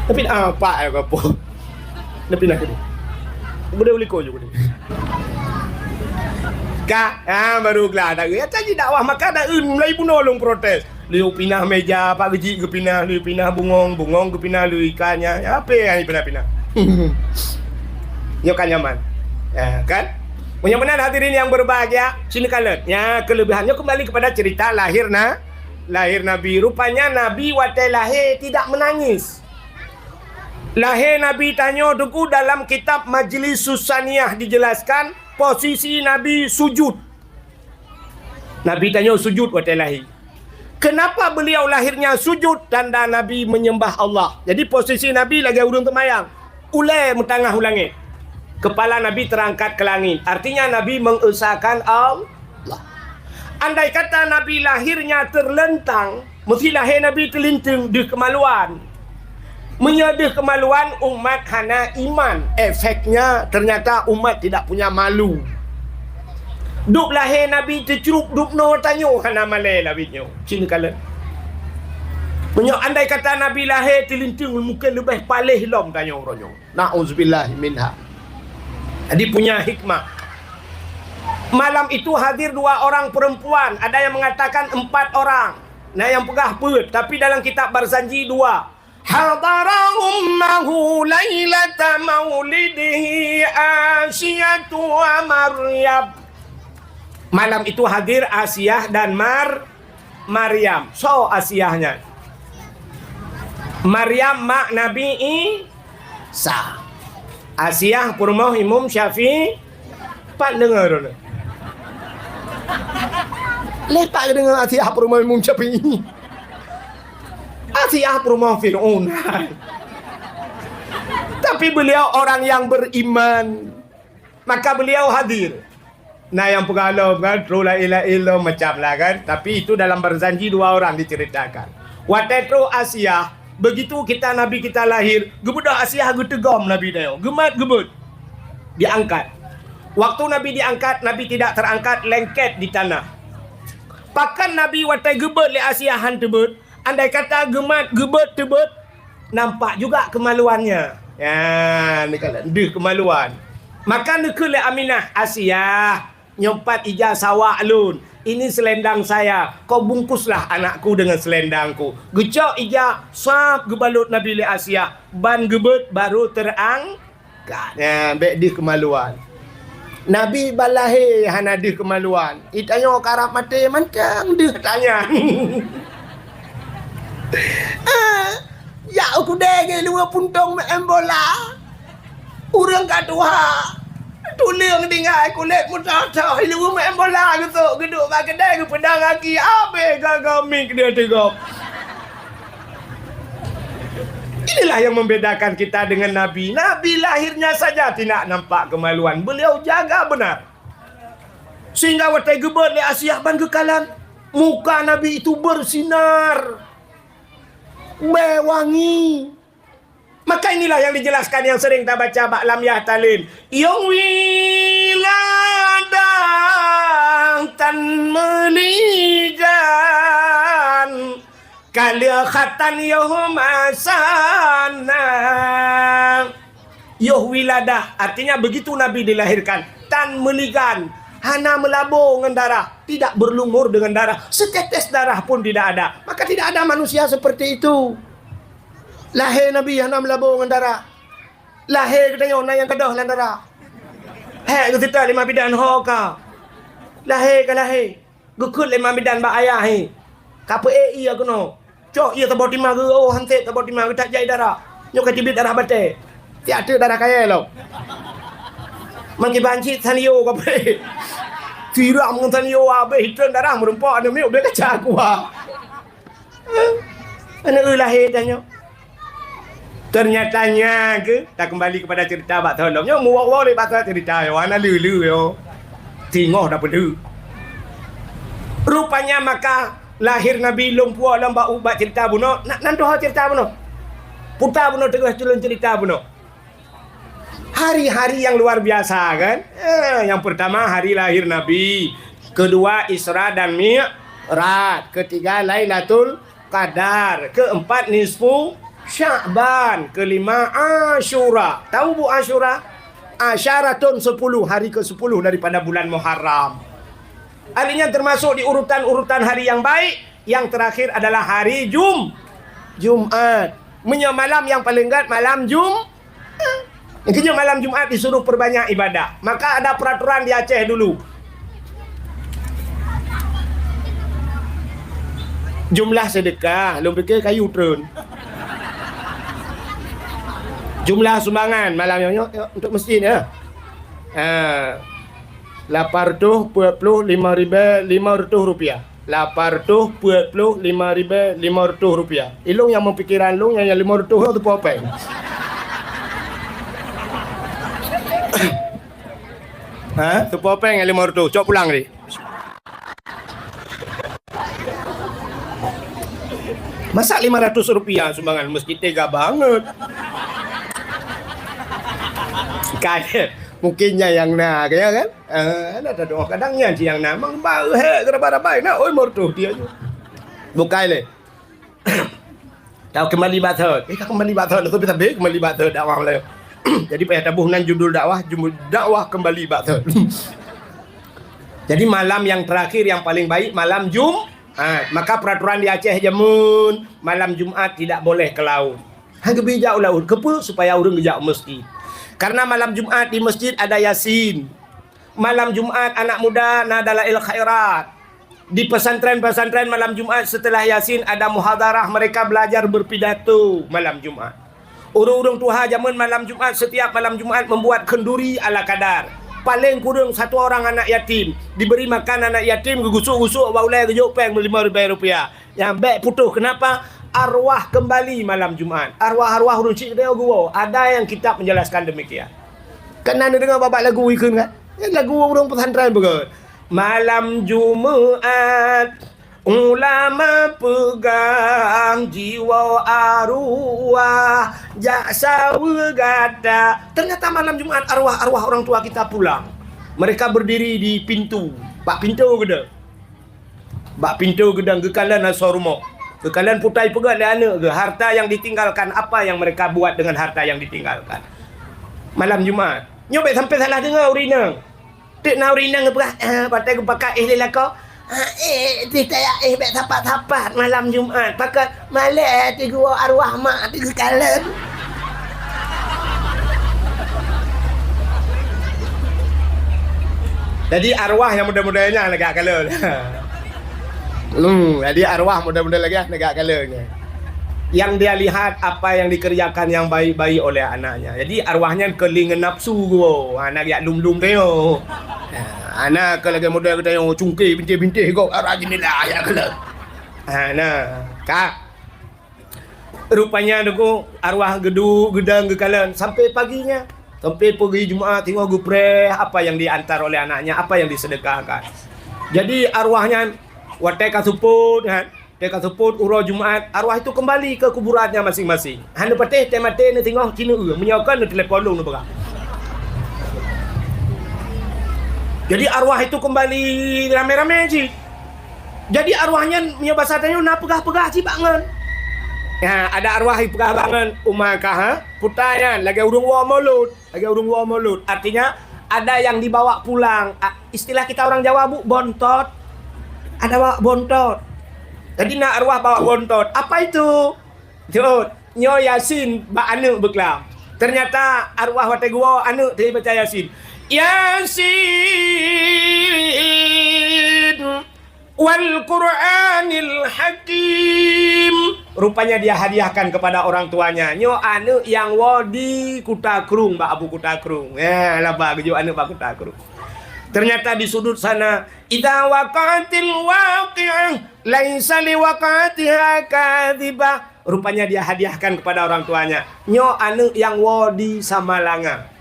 Tapi apa ya ka puo. Dah pinah ke dia. Boleh uliko je boleh. Ka, ah, baru gelah dah. Ya tadi dakwah maka dah eu mulai bunoe long protes. Lheueh pinah meja, apa geujik geupinah, lheueh pinah bungong, bungong geupinah, lheueh ikan nya, apa yang pinah-pinah. Nyoe kan nyaman. Ya, kan? Meunyoe meunan hadirin yang berbahagia, sini kalon. Ya, kelebihannya kembali kepada cerita lahir na-, lahir Nabi. Rupanya Nabi watée lahé tidak menangis. Lahé Nabi tanyoe teungku dalam kitab Majlis Susaniyah dijelaskan posisi Nabi sujud. Nabi tanyoe sujud watée lahé. Kenapa beliau lahirnya sujud? Tanda Nabi menyembah Allah. Jadi posisi Nabi lagée ureuëng teumayang. Ulée meutangah u langét. Kepala Nabi terangkat ke langit. Artinya Nabi mengesahkan Allah. Andai kata Nabi lahirnya terlentang, mesti lahé Nabi teulinteung deuh kemaluan. Meunyoe deuh kemaluan, umat hana iman. Efeknya, ternyata umat tidak punya malu. Dub lahé Nabi teucrup dub noe tanyoe hana malée lawét nyoe. Cina kalon. Meunyoe andai kata Nabi lahé teulinteung mungkin leubeh paléh lom tanyoe uroe nyoe. Na'udzubillahi minha. Jadi punya hikmah. Malam itu hadir dua orang perempuan, ada yang mengatakan empat orang. Nah, yang peugah peuet, tapi dalam kitab Barzanji dua. Hadara ummahu lailata maulidihi Asiyatu wa Maryam. Malam itu hadir Asiyah dan Mar-, Maryam. So Asiyahnya? Maryam mak Nabi Isa. Asiyah peurumoh Imam Syafi'i. Pat deungoe droeneuh? Lé pat deungoe Asiah peurumoh Imam Syafi'i. Asiah peurumoh Fir'aun. Tapi beliau orang yang beriman. Maka beliau hadir. Nah, yang peugah lom kan, troh laén-laén lom macam lah kan. Tapi itu dalam Barzanji dua orang diceritakan. Watée troh Asiah, begitu kita Nabi kita lahir, geubeudôh Asiah geuteugom Nabi nyoe. Geumat geubeuet. Diangkat. Waktu Nabi diangkat, Nabi tidak terangkat, lengket di tanah. Pakon Nabi watée geubeuet lé Asiah han teubeuet, andai kata geumat geubeuet teubeuet, nampak juga kemaluannya. Ya, ni kan deuh kemaluan. Maka neukheun lé Aminah, "Asiah, nyoe pat ija sawak lôn. Ini selendang saya. Kau bungkuslah anakku dengan selendangku." Geucok ija, sab geubalot Nabi lé Asiah. Ban geubeuet baru terang Ka, nyan, bék deuh keumaluan. Nabi ban lahé hana deuh keumaluan. Itanyoe karab maté mantong deuh tanyan. Ah, jak u keudè geuh luweue puntông meu'en bola. Ureueng ka tuha. Tuleueng tinggai kulét meutoh-toh, luweue meu'en bola geusok geuduek bak keudè geupeudong gaki, abéh gaga miet deuh teugom. Inilah yang membedakan kita dengan Nabi. Nabi lahirnya saja tidak nampak kemaluan. Beliau jaga benar. Sehingga watèe geubeuet lé Asiah ban geukalon, muka Nabi itu bersinar, bèe wangi. Maka inilah yang dijelaskan yang sering tabaca bak lam yah talin. Yôh wiladah tan meulijan. Ka lheueh khatan yôh masana. Yôh wiladah, artinya begitu Nabi dilahirkan. Tan meuligan, hana meulabo ngon darah, tidak berlumur dengan darah, setetes darah pun tidak ada. Maka tidak ada manusia seperti itu. Lahé Nabi hana meulabo ngon darah. Lahé geutanyoe na nyang keudeh lam darah. Hék geuseutôt lé Imam Bidan ho ka. Lahé ka lahé. Geukheun lé Imam Bidan bak ayah, "Hé, ka peuék ié keunoe. Cok ié saboh timah geu, oh, han sép saboh timah geu, that jai darah. Nyoe ka teubiet darah batée. Siat teuk darah kayée lom." Meukiban cit sanio ka peuék. Siram ngon sanio habéh, hitom darah meurumpok aneuk miet ubé kaca kuah. Aneuk eu lahé tanyoe. Ternyata nya ke, takeumbali kepada cerita bak tholom. Nyoe muwoe-woe lé bak cerita yo, hana leu-leu yo. Singoh dah peudeuh. Rupanya maka lahé Nabi lôn puwoe lom bak, bak cerita bunoe, na, nan tuha cerita bunoe. Puta bunoe teungoh tulôn cerita bunoe. Hari-hari yang luar biasa, kan? Eh, yang pertama hari lahir Nabi, kedua Isra dan Mi'raj, ketiga Lailatul Qadar, keempat nisfu Sya'ban, kelima Asyura. Tahu bu Asyura? Asyaratun sepuluh, hari ke sepuluh daripada bulan Muharram. Artinya termasuk di urutan-urutan hari yang baik, yang terakhir adalah hari Jum-, Jumat. Meunyoe malam yang paling gét malam Jum-, Intinya malam Jumat disuruh perbanyak ibadah. Maka ada peraturan di Aceh dulu. Jumlah sedekah, lôn pikir kayu treun. Jumlah sumbangan malam nyoe, nyoe untuk masjid ya. Ha. Lapan reutôh peuet ploh lima ribèe lima reutôh rupiah. Lapan reutôh peuet ploh lima ribèe lima reutôh rupiah. Ilôn nyang meupikiran lôn nyang, nyang lima reutôh nyoe teupeu péng. Ha? Teupeu péng nyang lima reutôh. Cok pulang deh. Masa lima ratus rupiah sumbangan masjid tega banget. Kan? Mungkin nyan nyang na, kaya kan? Ah, na tadoa kadang nyan cit nyang na. Mang ba hek geurabai-rabai na, oi, meureutôh dia nyoe. Bukai lé. Tau kembali bak thot. Eh, ka kembali bak thot, leubeh sabe kembali bak thot dakwah lé. Jadi payah taboh nan judul dakwah, judul dakwah kembali bak thot. Jadi malam yang terakhir yang paling baik malam Jumat. Maka peraturan di Aceh jameun malam Jumat tidak boleh ke laut. Han geubri jak u laôt. Keupeue? Supaya ureuëng geujak u masjid. Karena malam Jumat di masjid ada Yasin. Malam Jumat anak muda na dalail khairat. Di pesantren-pesantren malam Jumat setelah Yasin ada muhadarah, mereka belajar berpidato malam Jumat. Ureuëng-ureuëng tuha jameun malam Jumat, setiap malam Jumat membuat kenduri ala kadar. Paling kurang satu orang anak yatim, diberi makan anak yatim, geugusuk-gusuk bak ulée geujok péng lima ribèe rupiah. Nyang bék putôh, kenapa? Arwah kembali malam Jumat. Arwah-arwah ureuëng syik geutanyoe geuwoe. Ada yang kitab menjelaskan demikian. Kan na neudeungoe babah lagu ikheun kan? Nyan lagu ureuëng pesantren beugét. Malam Jumat, ulama peugah jiwoe arwah jak saweue gata. Ternyata malam Jumat arwah-arwah orang tua kita pulang. Mereka berdiri di pintu. Bak pintu geuda. Bak pintoe geudong geukalon asoe rumoh. Geukalon putai peugét lé aneuëk geuh, harta yang ditinggalkan, apa yang mereka buat dengan harta yang ditinggalkan. Malam Jumat. Nyoe bék sampai salah deungoe ureuëng inong. Teuk na ureuëng inong geupeugah, "Eh, watée geupakat éh lé lakoe, ah, éh, teuh tajak éh bék sapat-sapat malam Jumat. Pakon malée teuh geuwoe arwah mak teuh geukalon." Jadi arwah nyang muda-muda nyan lagak kalon. Hmm, jadi arwah muda-muda lagak, lagak kalon nyan. Yang dia lihat apa yang dikerjakan yang baik-baik oleh anaknya. Jadi arwah nyan keulingan nafsu geuwoe. Ha, na jak lum-lum tanyoe. Ha, na keu lagée muda geutanyoe cungke bintéh-bintéh gob arah jendela jak kalon. Ha, na. Ka. Rupanya deungoe arwah geuduek geudong geukalon sampai paginya. Sampai pagi Jumat teungoh geupreh apa yang diantar oleh anaknya, apa yang disedekahkan. Jadi arwah nyan watée ka seupôt kan, watée ka seupôt uroe Jumat, arwah itu kembali ke kuburannya masing-masing. Hana patéh teumaté neuteungoh ci neueu, meunyoe kon neutelepon lôn neupeugah. Jadi arwah itu kembali ramé-ramé cit. Jadi arwah nyan meunyoe basa tanyoe na peugah-peugah cit bak ngon. Ha, ada arwah ipeugah bak ngon uma kah, ha? Puta nyan lagée ureuëng woe mulod, lagée ureuëng woe mulod. Artinya Ada yang dibawa pulang. A, istilah kita orang Jawa, Bu, bontot. Ada bawa bontot. Jadi, na arwah bawa bontot. Apa itu? Jeuet, nyoe Yasin bak aneuk beuklam. Ternyata arwah watée geuwoe aneuk teuh baca Yasin. "Yasin wal Qur'anil Hakim." Rupanya dia hadiahkan kepada orang tuanya. Nyoe aneuk nyang woe di Kuta Krueng bak Abu Kuta Krueng. Eh, laba geujok aneuk bak Kuta Krueng. Ternyata di sudut sana, "Idza waqa'atil waqi'ah, laisa liwaqa'atiha kadzibah." Rupanya dia hadiahkan kepada orang tuanya. Nyoe aneuk nyang woe di Samalanga.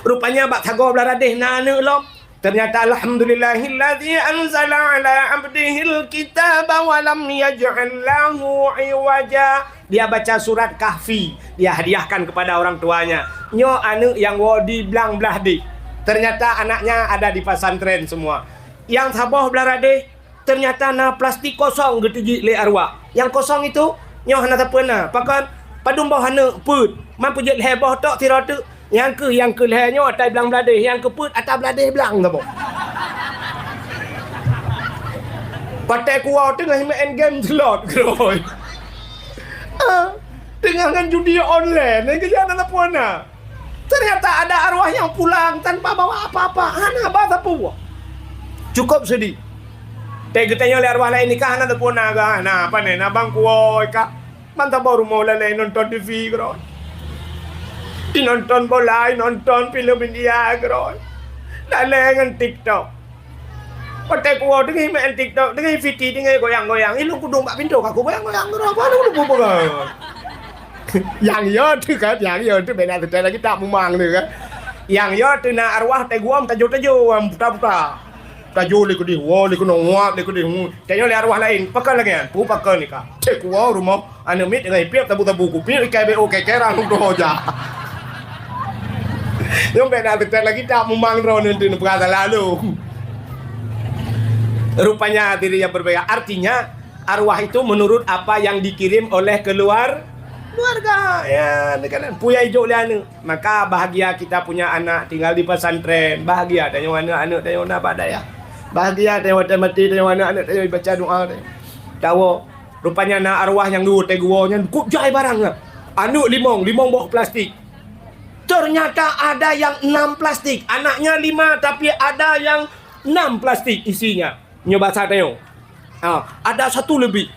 Rupanya bak sagoe blaih radeh na aneuk lom. Ternyata, "Alhamdulillahilladzi anzala ala abdihil kitaba wa lam yaj'al lahu iwaja." Dia baca surat Kahfi, dia hadiahkan kepada orang tuanya. Nyoe aneuk nyang woe di Blang Blahdeh. Ternyata anaknya ada di pesantren semua. Nyang saboh blaih radeh, ternyata na plastik kosong geutijik lé arwah. Nyang kosong itu, nyoe hana sapeue na. Pakon? Padum boh aneuk peuet. Man peujeuet lhée boh tok sidroe teuk. Nyang keu, nyang keu lhée nyoe ata Blang Blahdeh, nyang keu peuet ata Blahdeh Blang saboh. Watée kuwoe teungoh main game slot, geurôi. Ah, teungoh ngon judi online, nyang keu hana sapeue na. Ternyata ada arwah nyang pulang tanpa bawa apa-apa, hana ba sapeue. Cukup sedih. Teugeutanyong lé arwah laén, "Nikah hana teupeu na, ga hana, pane na bang kuwoe ka. Ban saboh rumoh lalée nonton T V keudroe. Inonton bola, inonton filem India keudroe. Lalée ngon TikTok." Watée kuwoe teungoh main TikTok, teungoh fiti, teungoh goyang-goyang. Ilong kudong bak pintoe ka kugoyang-goyang keudroe. Apa lu peugah? Nyang yo teuh kan, nyang yo teuh beda teutai lagi tak mumang teuh kan. Nyang yo teuh na arwah tai guam tajo-tajo, am, puta-puta. Tajo lé keudeh, wo lé keunoe, nguap lé keudeh, ngu. Tanyoe lé arwah laén, pakon lagée nyan, pu pakon nikah. Cek wo rumoh, aneuk miet dengan ipiep tabu-tabu kupiep ikai B O kekerang doho ja. Nyang beda teutai lagi tak mumang droe nanti neupeugah salah lu. Rupanya hadirin yang berbahagia, artinya arwah itu menurut apa yang dikirim oleh keluar-, keluarga. Ya, ni kan, puya ijok lé aneuk. Maka bahagia kita punya anak tinggal di pesantren. Bahagia tanyoe aneuk-aneuk tanyoe na bak dayah. Bahagia tanyoe watée maté tanyoe aneuk-aneuk tanyoe baca doa tanyoe. Tawoe, rupanya na arwah nyang dua teuh geuwoe nyan kok jai barang nyan. Aneuk limong, limong boh plastik. Ternyata ada yang enam plastik. Anaknya lima, tapi ada yang enam plastik isinya. Nyoe basa tanyoe. Ha, ada satu lebih.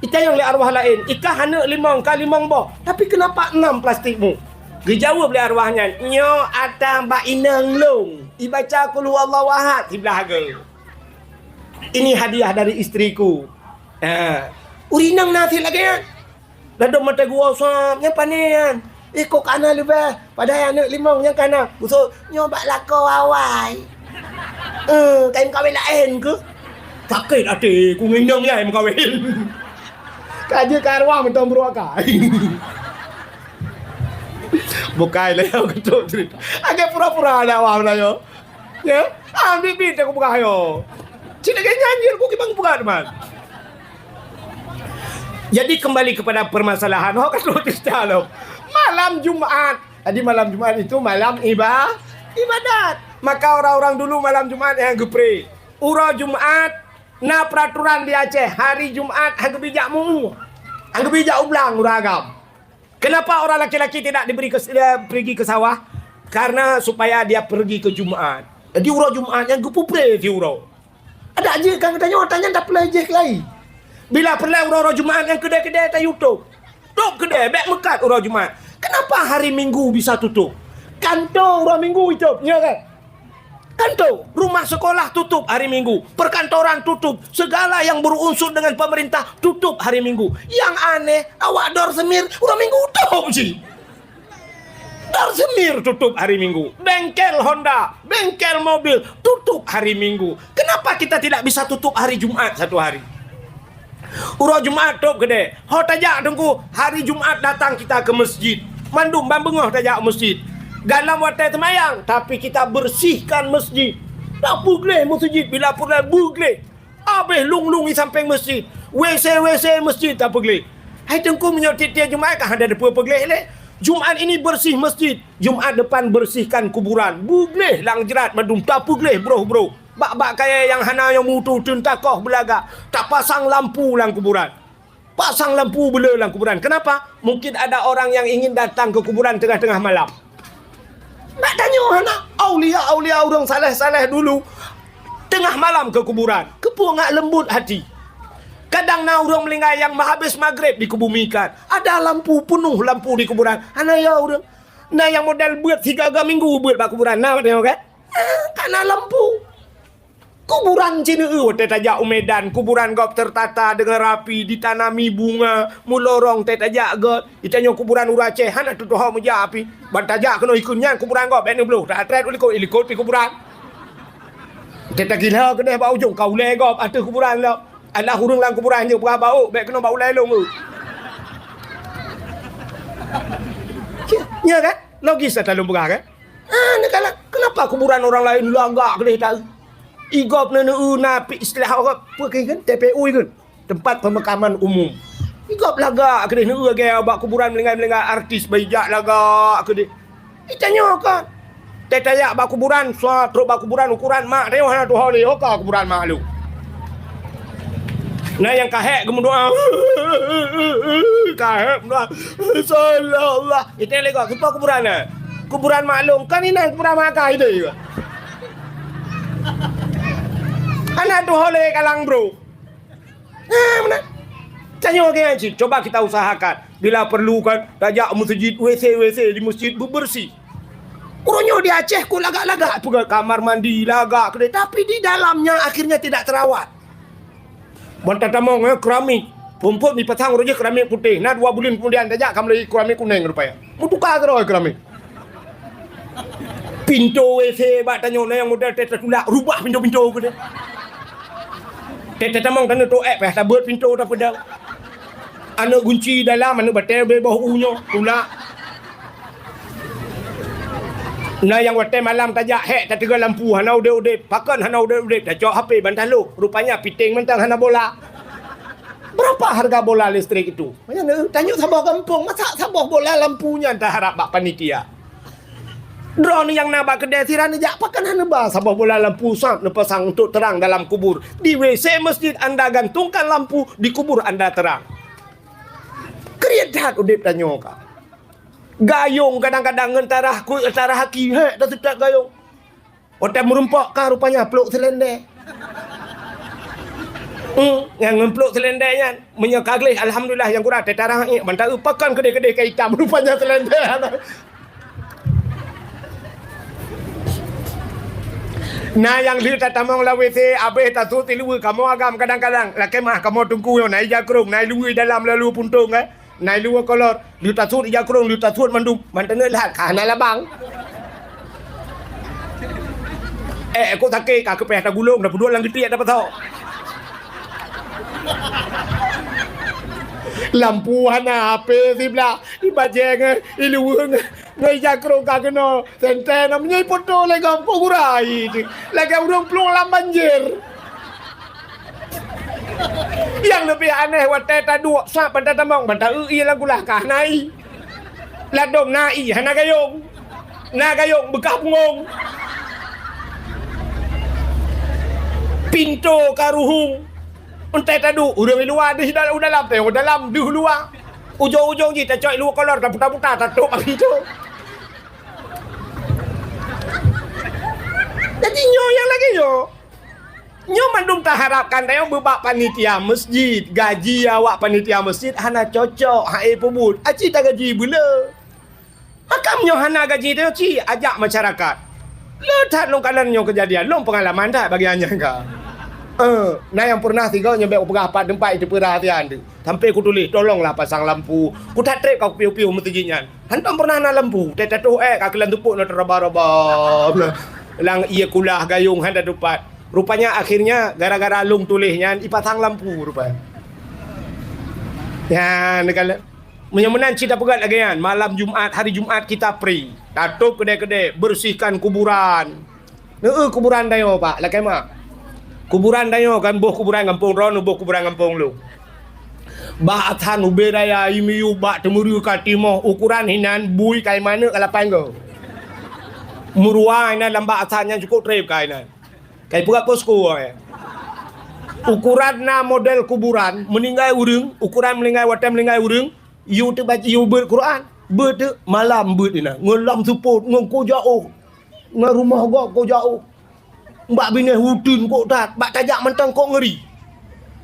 Itanyong lé arwah laén, "Ikah aneuk limong, ka limong boh, tapi kenapa enam plastikmu?" Geujaweueb lé arwah nyan, "Nyoe ata bak inong lôn, ibaca Qul Huwallahu Ahad siblah goe. Ini hadiah dari istriku." Ha. Ureueng inong na sit lagée nyan. Ladom maté geuwoe sab, nyang pane nyan. Ih, kok kana leubeh, padahai aneuk limong nyang kana. Usut, nyoe bak lakoe awai. Eh, kai meukawen laén keuh? Sakét até ku ngon inong nyang meukawen. Ka jeuet ka arwah mantong beuruak ka. Bukai lé, keutok cerita. Agak pura-pura ada awak meunayoe. Ya? Ah, bit-bit aku peugah yo. Cit lagée nyan jeuet ku kibang peugah teuma. Jadi kembali kepada permasalahan, ho ka troh cerita lom. Malam Jumat. Jadi malam Jumat itu malam iba-, ibadat. Maka orang-orang dulu malam Jumat nyang geupre. Uroe Jumat na peraturan di Aceh, hari Jumat han geubri jak mu-, han geubri jak u blang ureueng agam. Kenapa orang laki-laki tidak diberi ke, eh, pergi ke sawah? Karena supaya dia pergi ke Jumat. Jadi uroe Jumat nyan geupupre siuroe. Adak jih ka geutanyoe ata nyan tapeureulée jih keu ai. Bila peureulée uroe-uroe Jumat nyan keudée-keudée tayue tôb. Tôb keudée, bék meukat uroe Jumat. Kenapa hari Minggu bisa tutup? Kanto uroe Minggu itôb, nyo kan? Kanto, rumah sekolah tutup hari Minggu, perkantoran tutup, segala yang berunsur dengan pemerintah tutup hari Minggu. Yang aneh, awak dor semir uroe Minggu tôb cit. Dor semir tutup hari Minggu, bengkel Honda, bengkel mobil tutup hari Minggu. Kenapa kita tidak bisa tutup hari Jumat satu hari? Uroe Jumat tôb keudée. Ho tajak teungku, hari Jumat datang kita ke masjid. Mandum ban beungoh tajak masjid. Galom watée seumayang, tapi kita bersihkan masjid. Tapeugleh masjid bila peureulée beugleh. Abéh lung-lung di sampéng masjid. W C, W C masjid tapeugleh. Hai teungku, meunyoe tiep-tiep Jumat ka hana teupeu peugleh lé. Jumat ini bersih masjid, Jumat depan bersihkan kuburan. Beugleh lam jrat mandum, tapeugleh broh-broh. Bak-bak kayèe nyang hana nyang mutu teun takoh beulagak, tapasang lampu lam kuburan. Pasang lampu beuleu lam kuburan. Kenapa? Mungkin ada orang yang ingin datang ke kuburan tengah-tengah malam. Nak tanyoe hana, aulia-aulia ureueng saleh-saleh dulu tengah malam ke kuburan. Keupeue ngat lembut hati. Kadang na ureueng meuninggai nyang meuhabéh maghrib dikebumikan. Ada lampu, penuh lampu di kuburan. Hana ya ureueng. Na nyang model beuet sigaga minggu beuet bak kuburan. Na tanyoe kan? Eh, ka na lampu. Kuburan Cineue watèe tajak u Medan, kuburan gob tertata dengan rapi, ditanami bunga, meulorong teuh tajak göt. Itanyoe kuburan ureueng Aceh, hana teutuho meujak api. Ban tajak keunoe ikheun nyan kuburan gob, bèk neubloh, tatrét u likot, i likot pih kuburan. Teuh tagila keudeh bak ujong, ka ulèe gob ateueh kuburan lom. Alah ureueng lam kuburan jeuet peugah bak ôk, bèk keunoe bak ulèe lôn ôk. Nya kan? Logis ata lôn peugah kan? Ah, neukalon, kenapa kuburan orang lain lagak keudeh taeu? I gob neuneu na pi istilah awak peue kheun, T P U kheun. Tempat pemakaman umum. I gob lagak keudeh neuneu lagèe bak kuburan meuninggai-meuninggai artis baijak lagak keudeh. Itanyoe kan. Teuh tajak bak kuburan, sua trok bak kuburan ukuran mak tanyoe hana tuho lé, ho ka kuburan mak lôn. Na nyang ka hék geumeudoa. Ka hék meudoa. Sallallahu. Iteng lé gob, kiban kuburan na? Kuburan mak lôn, kan inan kuburan mak kah idéh. Hana tuho lé kalang bro. Ha, meunan. Tanyoe geuh cit, coba kita usahakan. Bila perlu kan, tajak meuseujid, W C, W C di masjid beubeureusi. Uroe nyoe di Aceh kok lagak-lagak peugah kamar mandi, lagak keudeh, tapi di dalamnya akhirnya tidak terawat. Ban tatamong, eh, keramik. Phon-phon dipasang uroe jih keramik putéh. Na dua buleuen keumudian tajak ka meulai keramik kunéng rupanya. Meutuka keudroe keramik. Pintoe W C bak tanyoe na nyang model teuh tatulak, rubah pintoe-pintoe keudeh. Teuh tatamong taneuk toh ék, payah tabeuet pintoe tapeudong. Aneuk gunci dalam, aneuk batèe beuboh u nyoe, tulak. Na nyang watèe malam tajak hék, tateuga lampu, hana udép-udép. Pakon hana udép-udép? Tacok H P ban talôh. Rupanya piteng mantong hana bola. Berapa harga bola listrik itu? Tanyoe saboh gampông, masa saboh bola lampu nyan taharap bak panitia? Droeneuh nyang na bak keudè sira neujak, pakon hana ba saboh bola lampu sab neupasang untuk terang dalam kubur? Di W C masjid anda gantungkan lampu, di kubur anda terang. Kriet that udép tanyoe ka. Gayong kadang-kadang ngon tarah ku-, tarah aki, hék, taseutôt gayong. Watèe meurumpok ka rupanya plôk seulendé. Hmm, nyang ngon plôk seulendé nyan, meunyoe ka gleh, alhamdulillah, nyang kurang teutarah, eh, ban taeu pakon keudeh-keudeh ka itam rupanya seulendé. Na nyang lheueh tatamong lam W C, abéh tasuet siluweue, kamoe agam kadang-kadang, lakèe meu'ah kamoe teungku nyoe, na ija krông, na luweue dalam lalu puntông, eh. Na luweue kolor, lheueh tasuet ija krông, lheueh tasuet mandum, mantong that ka hana labang. Eh, kok sakét, ka keupéh tagulong, tapeuduek lam geutiek, tapasok. Lampu hana, H P siblah, ibajèe ngon, iluweue ngon, ngon ija krông ka keunoe. Sentée na meunyoe ipoto lé gob, kok gura ie teuh. Lagèe ureueng plueng lam banjir. Nyang leubeh aneh watèe taduek sab ban tatamong, ban taeu ie lam kulah ka hana ie. Ladôm na ie hana gayong. Na gayong beukah bungong. Pintoe ka ruhueng. Entah taduek ureueng luwa deuh dal-, u dalam, teuh u dalam deuh luwa. Ujong-ujong jih tacok luweue kolor taputa-puta tatôp bak pintoe. Jadi nyoe nyang lagèe nyoe. Nyoe mandum taharapkan tanyoe bak panitia masjid, gaji awak panitia masjid hana cocok, hai peubuet. Aci tagaji beuleu. Makam nyoe hana gaji tanyoe ci ajak masyarakat. Le that lôn kalon nyoe keujadian, lôn peungalaman that bagi anyang ka. Eh, na nyang pernah sigoe nyoe bèk kupeugah pat teumpat itu peurah sian tu. Sampai kutuléh, "Tolonglah pasang lampu." Kutatrép ka kupiôh-piôh meuseujid nyan. Hantom pernah na lampu, teuh tatoh ék ka keulan teupok na teuraba-raba. Lam ie kulah gayong hana tupat. Rupanya akhirnya gara-gara lôn tuléh nyan ipasang lampu rupanya. Nyan kan. Meunyoe meunan cit tapeugah lagèe nyan, malam Jumat, hari Jumat kita free. Tatôp keudè-keudè, bersihkan kuburan. Neu kuburan tanyoe, Pak, lakèe meu'ah. Kuburan tanyoe kan boh kuburan gampông droeneuh, boh kuburan gampông lôn. Bak asan ubé raya, i miyueb bak teumuru ka timoh, ukuran hinan bui kai manök ka lapan go. Meuruwa inan lam bak asan nyan cukôp trép ka inan. Kai peugah posko, eh. Ukuran na model kuburan, meuninggai ureuëng, ukuran meuninggai, watée meuninggai ureuëng, yue teuh baca, yue beuet Quran. Beuet teuh malam beuet inan, ngon lam seupôt, ngon ko jaoh. Ngon rumoh gob ko jaoh. Bak binéh uteuen kok that, bak tajak mantong kok ngeuri.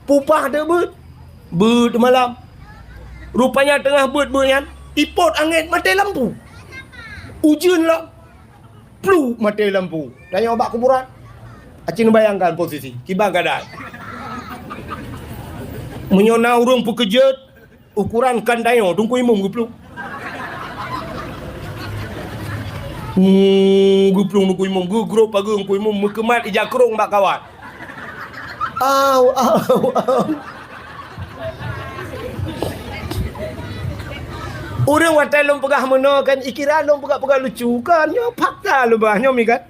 Peupah teuh beuet. Beuet malam. Rupanya teungoh beuet-beuet nyan, ipot angén maté lampu. Ujeuen lom. Plu maté lampu. Tanyoe bak kuburan. Aci neubayangkan posisi. Kiban keuadaan. Meunyoe na ureuëng peukeujeuet, ukuran kan tanyoe, Teungku Imum geuplueng. Hmm, geuplueng Teungku Imum, geugrôp pageue Teungku Imum, meukeumat ija krông bak kawat. Au, au, au. Ureuëng watée lôn peugah meunoe kan, ikira lôn peugah-peugah lucu kan, nyoe fakta lôn bah, nyoe mi kan.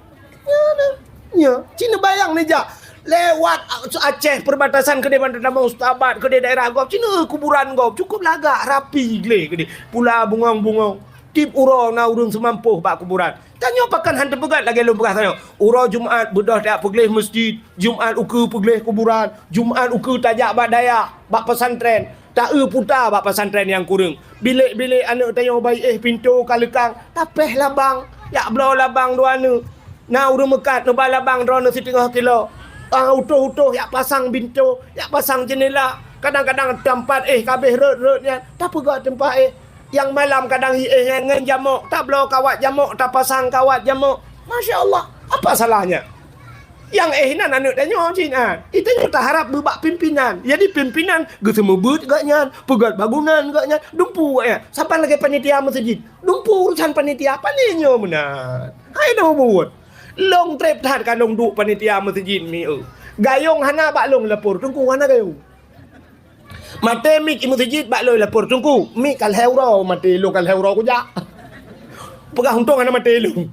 Nyoe, nyoe, ci neubayang neujak lewat Aceh perbatasan keudeh Bandar Damang Ustabat keudeh daerah gob, ci neu kuburan gob, cukup lagak, rapi gleh keudeh, pula bungong-bungong. Tieb uroe na ureuëng seumampôh bak kuburan. Tanyoe pakon han teupeugét lagée lôn peugah tanyoe. Uroe Jumat beudôh tajak peugleh meuseujid, Jumat ukeue peugleh kuburan, Jumat ukeue tajak bak dayah, bak pesantren, taeu puta bak pesantren nyang kureueng. Bilék-bilék aneuëk tanyoe bayi éh pintoe ka leukang, tapéh labang, jak bloe labang dua neuk. Na ureuëng meukat neuba labang droeneuh siteungoh kilo. Ah, utôh-utôh jak pasang bintoe, jak pasang jeunela. Kadang-kadang teumpat éh ka abéh rhot-rhot nyan, tapeugét teumpat éh. Nyang malam kadang hi éh nyan ngon jamok, tabloe kawat jamok, tapasang kawat jamok. Masya Allah, apa salahnya? Nyang éh nan aneuëk tanyoe cit nyan. Tanyoe taharab bak pimpinan. Jadi pimpinan geuseumeubeuet gobnyan, peugét bangunan gobnyan, dumpeue gobnyan. Saban lagée panitia meuseujid, dumpeue urusan panitia, pane nyoe meunan. Hai nyoe buet. Lôn treb that ka lôn duek panitia meuseujid mi eu. Gayong hana bak lôn lapor, Teungku hana gayong. Maté mik i meuseujid bak lôn lapor, Teungku, mik ka lhée uroe maté, lôn ka lhée uroe kujak. Peugah untông hana maté lôn.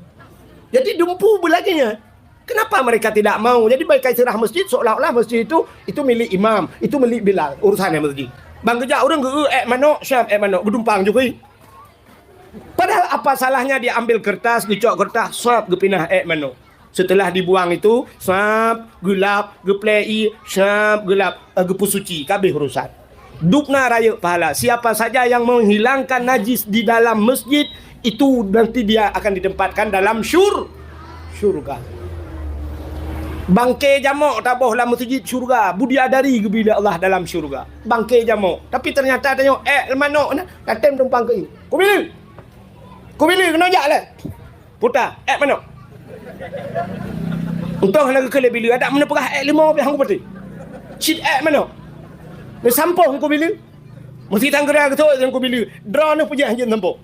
Jadi dumpeue beulagée nyan. Kenapa mereka tidak mau? Jadi mereka istilah masjid seolah-olah masjid itu, itu milik imam, itu milik bilal, urusan yang masjid. Bang geujak ureuëng geu ék manok, siap ék manok, geudumpang jukui. Padahal apa salahnya dia ambil kertas, geucok kertas, sap geupinah ék manok. Setelah dibuang itu, sap geulap, geuplei, sap geulap, eh, geupeusuci, kabeh urusan. Dubna rayeuk pahala. Siapa saja yang menghilangkan najis di dalam masjid, itu nanti dia akan ditempatkan dalam syur-, syurga. Bangke jamok taboh lam masjid syurga, budiadari geubri lé Allah dalam syurga. Bangke jamok. Tapi ternyata tanyoe ék manok na, tatem tumpang keu ié. Kubileue. Kubileue keunoe jak lé. Puta, ék manok. Untông hana geukheun lé bileue, adak meunan peugah ék lima pih hana kupatéh. Cit ék manok. Neusampôh Teungku Bileue. Meusi tanggera geuthok Teungku Bileue. Droeneuh peujeuet hanjeuet sampôh.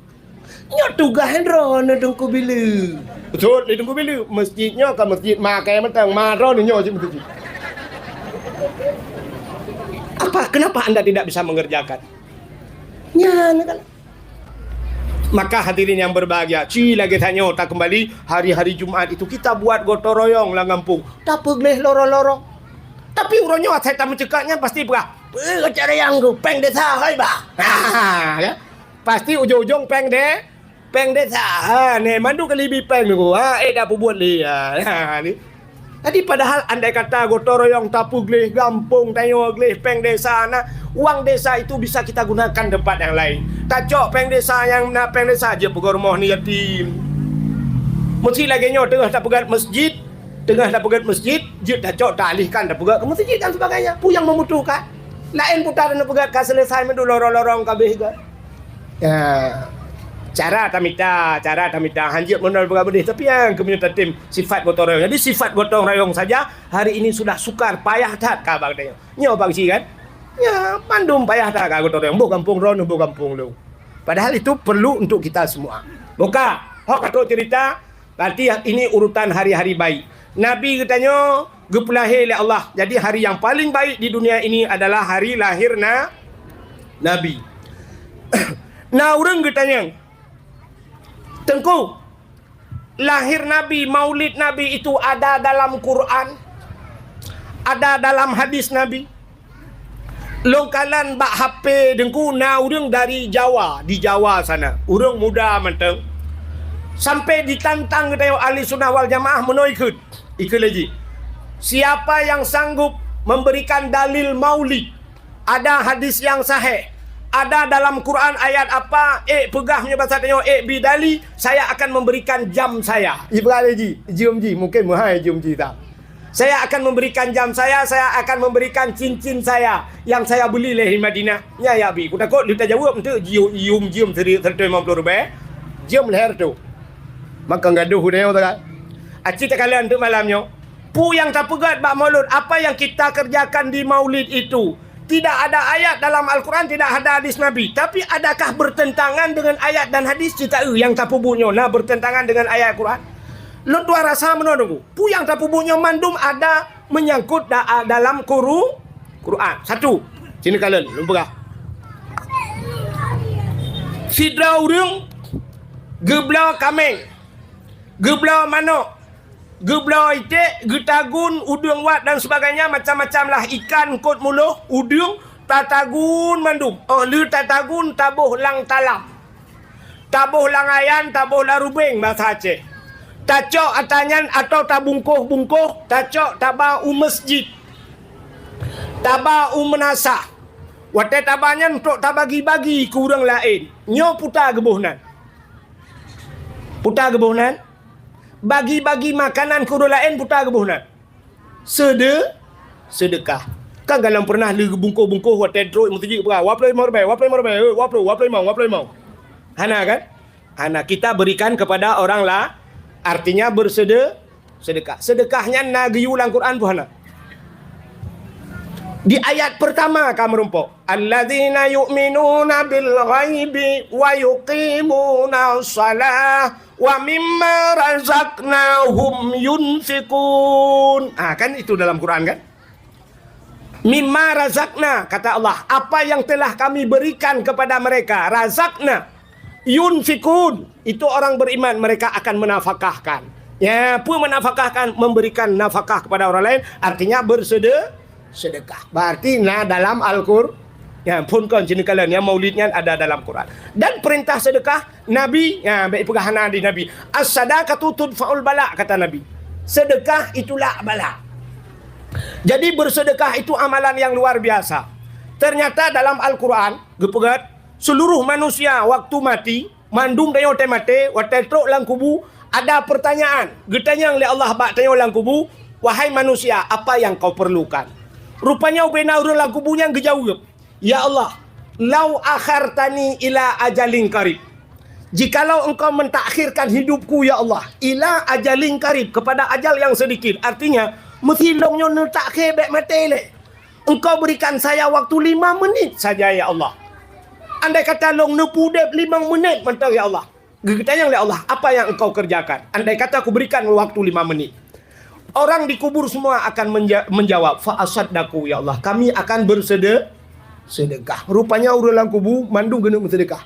Nyoe tugaih droeneuh Teungku Bileue. Beutôi lé Teungku Bileue. Masjid nyoe ka masjid makai mantong. Ma droeneuh nyoe cit masjid. Apa, kenapa anda tidak bisa mengerjakan? Nyan kan. Maka hadirin yang berbahagia, ci lagée tanyoe takeumbali hari-hari Jumat itu kita buat gotong royong lam gampông. Tapeugleh lorong-lorong. Tapi uroe nyoe asai tameuceukat nyan pasti peugah, "Peue gotong royong tu, péng desa hôi bah." Ha, ya. Pasti ujong-ujong péng de-, péng desa. Ha, neh, mandum kali bi péng tu. Ha, ék dak peubuet lé. Ha, ha, ni. Jadi padahal andai kata gotong royong tapeugleh gampông tanyoe gleh péng desa na, uang desa itu bisa kita gunakan tempat yang lain. Tacok péng desa nyang na péng desa jeuet peugöt rumoh ni yatim. Meusi lagée nyoe teungoh tapeugét masjid, teungoh tapeugét masjid, jeuet tacok taalihkan tapeugét keu masjid dan sebagainya. Peue nyang membutuhkan? Laén puta tapeugét ka selesai mandum lorong-lorong kabeh kan. Ya, cara tamita, cara tamita hanjeuet meunol beurabedeh, tapi nyang keumeunyoe tatem sifat gotong royong. Jadi sifat gotong royong saja hari ini sudah sukar, payah that ka bak tanyoe. Nyoe bak si kan? Ya, mandum payah that ka gotong royong. Boh gampông droeneuh, boh gampông lôn. Padahal itu perlu untuk kita semua. Boka, hok atau cerita, Berarti ini urutan hari-hari baik. Nabi geutanyoe geupeulahé lé Allah. Jadi hari yang paling baik di dunia ini adalah hari lahir na-, Nabi. Na ureuëng geutanyong, "Teungku, lahir Nabi, maulid Nabi itu ada dalam Quran? Ada dalam hadis Nabi?" Lôn kalon bak H P Teungku na ureuëng dari Jawa, di Jawa sana. Ureuëng muda mantong. Sampai ditantang geutanyoe Ahli Sunnah wal Jamaah meunoe ikheun. Ikheun lé jih. Siapa yang sanggup memberikan dalil maulid, ada hadis yang sahih, ada dalam Quran ayat apa, ék peugah meunyoe basa tanyoe, ék bi dali, saya akan memberikan jam saya. Ibrah lé jih, jeuem jih, mungkin meuhai jeuem jih ta. Saya akan memberikan jam saya, saya akan memberikan cincin saya yang saya beli lé di Madinah. Nya ya bi, kutakot leuta jaweueb enteuk jiôh ium jeuem seri-, seratus lima puluh ribèe. Jeuem lhèe reutôh. Maka gadoh udah nyoe kan. Aci takalon enteuk malam nyoe. Peue nyang tapeugét bak maulud, apa yang kita kerjakan di maulid itu? Tidak ada ayat dalam Al-Quran, tidak ada hadis Nabi. Tapi adakah bertentangan dengan ayat dan hadis? Cita eu nyang tapeubuet nyoe na bertentangan dengan ayat Quran. Lôn tuan rasa meunoe Teungku. Peue nyang tapeubuet nyoe mandum ada menyangkut da-, dalam Quru-, Quran. Satu. Sini kalon, lôn peugah. Sidroe ureuëng geubloe kaméng, geubloe manok, geubloe iték, geutagun, udeueng wat dan sebagainya, macam-macam lah ikan, kot muloh, udeueng, tatagun mandum. Óh lheueh tatagun, taboh lam talam. Taboh lam ayan, taboh lam rubeng, basa Aceh. Tacok ata nyan atawa tabungkoh-bungkoh, tacok taba u masjid. Taba u meunasah. Watée taba nyan trok tabagi-bagi keu ureuëng laén. Nyoe peue ta geuboh nan? Peue ta geuboh nan? Bagi-bagi makanan keu ureuëng laén peue ta geuboh nan? Sede-, sedekah. Kan galom pernah lé geubungkoh-bungkoh watée trok meuseujid peugah, "Dua puluh lima ribèe, dua puluh lima ribèe, eh, dua puluh, dua puluh lima, dua puluh lima." Hana kan? Hana, kita berikan kepada orang la-, artinya bersede-, sedekah. Sedekah nyan na geuyue lam Quran peue hana? Di ayat pertama ka meurumpok. "Alladzina yu'minuna bil ghaibi wa yuqimuna shalah wa mimma razaqnahum yunfiqun." Ah, kan itu dalam Quran kan? "Mimma razaqna," kata Allah, "apa yang telah Kami berikan kepada mereka, razaqna, yunfiqun, itu orang beriman, mereka akan menafkahkan." Ya, peue menafkahkan? Memberikan nafkah kepada orang lain, artinya bersede-, sedekah. Berarti na dalam Al-Qur-, ya, phon kon sini kalon, ya, maulid nyan ada dalam Quran. Dan perintah sedekah, Nabi, ya, baik peugah hana di Nabi. "As-sadaqatu tudfa'ul bala," kata Nabi. Sedekah itulah bala. Jadi bersedekah itu amalan yang luar biasa. Ternyata dalam Al-Quran, geupeugét, seluruh manusia waktu mati, mandum tanyoe watée maté, watée trok lam kubu, ada pertanyaan. Geutanyong lé Allah bak tanyoe lam kubu, "Wahai manusia, apa yang kau perlukan?" Rupanya ubena ureuëng lam kubu nyan geujaweueb, "Ya Allah, lau akhartani ila ajalin qarib." Jikalau Engkau mentakhirkan hidupku, ya Allah, ila ajalin qarib, kepada ajal yang sedikit. Artinya, meusi lôn nyoe neutakhé bék maté lé. Engkau berikan saya waktu lima menit saja, ya Allah. Andai kata lôn neupeu udeb limong menit mantong, ya Allah. Geutanyong lé Allah, "Apa yang Engkau kerjakan? Andai kata kuberikan waktu lima menit." Orang dikubur semua akan menja-, menjawab, "Fa asaddaqu, ya Allah, kami akan bersede-, sedekah." Rupanya ureuëng lam kubu mandum keuneuk meusedekah.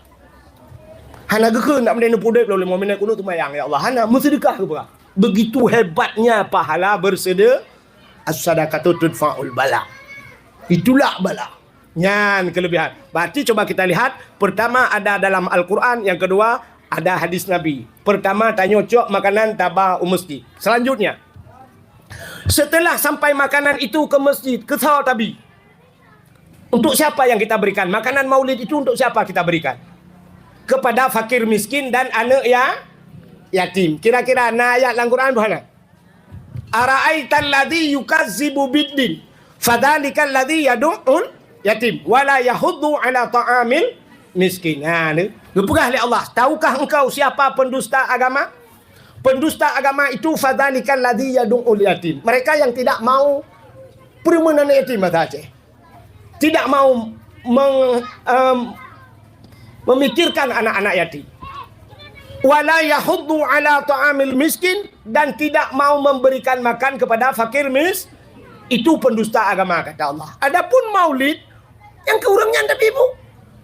Hana geukheun nak meuneuk neupeu udeb lom limong menit keuneuk seumayang, ya Allah. Hana, meusedekah geupeugah. Begitu hebatnya pahala bersede-, "As-sadaqatu tudfa'ul bala." Itulah bala. Nyan kelebihan. Berarti coba kita lihat, pertama ada dalam Al-Quran, yang kedua ada hadis Nabi. Pertama, tanyoe cok makanan taba u masjid. Selanjutnya, setelah sampai makanan itu ke masjid, keu soe tabi? Untuk siapa yang kita berikan? Makanan maulid itu untuk siapa kita berikan? Kepada fakir miskin dan anak ya-, yatim. Kira-kira na ayat lam Quran buhana? "Ara'aital ladzi yukazzibu biddin, fadzalikal ladzi yadu'ul yatim, wa la yahuddu ala ta'amil miskin." Ha, ni. Geupeugah lé Allah, "Tahukah engkau siapa pendusta agama? Pendusta agama itu fadzalikal ladzi yadu'ul yatim." Mereka yang tidak mau peureumeun anak yatim, bahasa Aceh. Tidak mau meng-, em, memikirkan anak-anak yatim. "Wa la yahuddu ala ta'amil miskin," dan tidak mau memberikan makan kepada fakir mis-, itu pendusta agama, kata Allah. Adapun maulid, nyang keu ureuëng nyan tabi bu.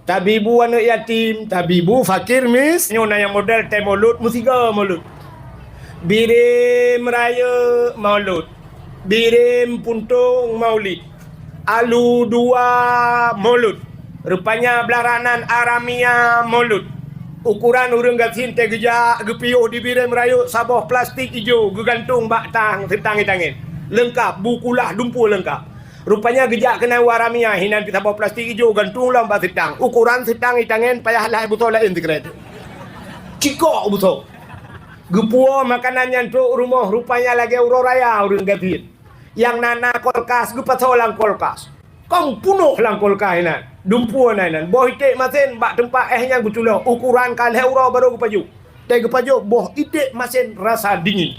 Tabi bu anak yatim, tabi bu fakir mis-, nyoe na nyang model tée maulud, meusiga maulud. Birém rayeuk maulud. Birém puntông maulid. Alu dua Maulud. Rupanya blah ranan Aramia Maulud. Ukuran ureuëng gasien teugeujak geupiôh di Bireuen Rayeuk saboh plastik ijo geugantung bak tang seutang itangen. Leungkap, bu kulah dumpeue leungkap. Rupanya geujak keunan u Aramia hinan pih saboh plastik ijo gantung lom bak seutang. Ukuran seutang itangen payah lhée busoe laén sikrek. Cikok busoe. Geupuwoe makanan nyan trok u rumoh rupanya lagée uroe raya ureuëng gasien. Nyang na, na kulkas geupasoe lam kulkas. Kong punoh lam kulkas inan. Dumpeue na inan. Boh iték masen bak teumpat éh nyang geuculo. Ukuran ka lhée uroe barô geupajoh. Teugeupajôh boh iték masen rasa dingin.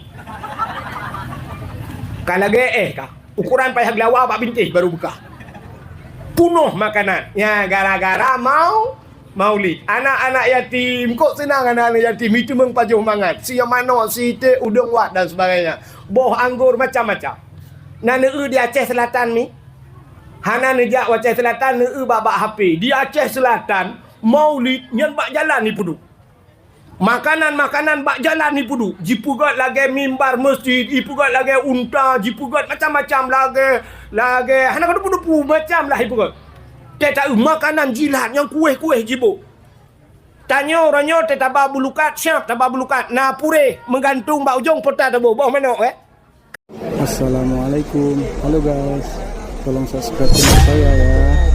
Ka lagée éh ka. Ukuran payah geulawa bak bintéh barô beukah. Punoh makanan. Nya gara-gara mau Maulid. Anak-anak yatim, kok seunang anak-anak yatim, itu meupajoh mangat. Si manok, si iték, udeueng wat dan sebagainya. Boh anggor macam-macam. Na neueu di Aceh Selatan mi. Hana neujak u Aceh Selatan, neueu bak-bak H P. Di Aceh Selatan, Maulid nyan bak jalan ipeuduek. Makanan-makanan bak jalan ipeuduek. Jipeugét lagée mimbar masjid, ipeugét lagée unta, jipeugét macam-macam lagée, lagée hana ka dupu-dupu macam lah ipeugét. Teuta makanan jilat nyang kueh-kueh jiboh. Tanyoe uroe nyoe teuta ba bulukat, siap taba bulukat. Na pureh meugantung bak ujong pota taboh boh manok, eh. Assalamualaikum. Halo guys. Tolong subscribe channel saya ya.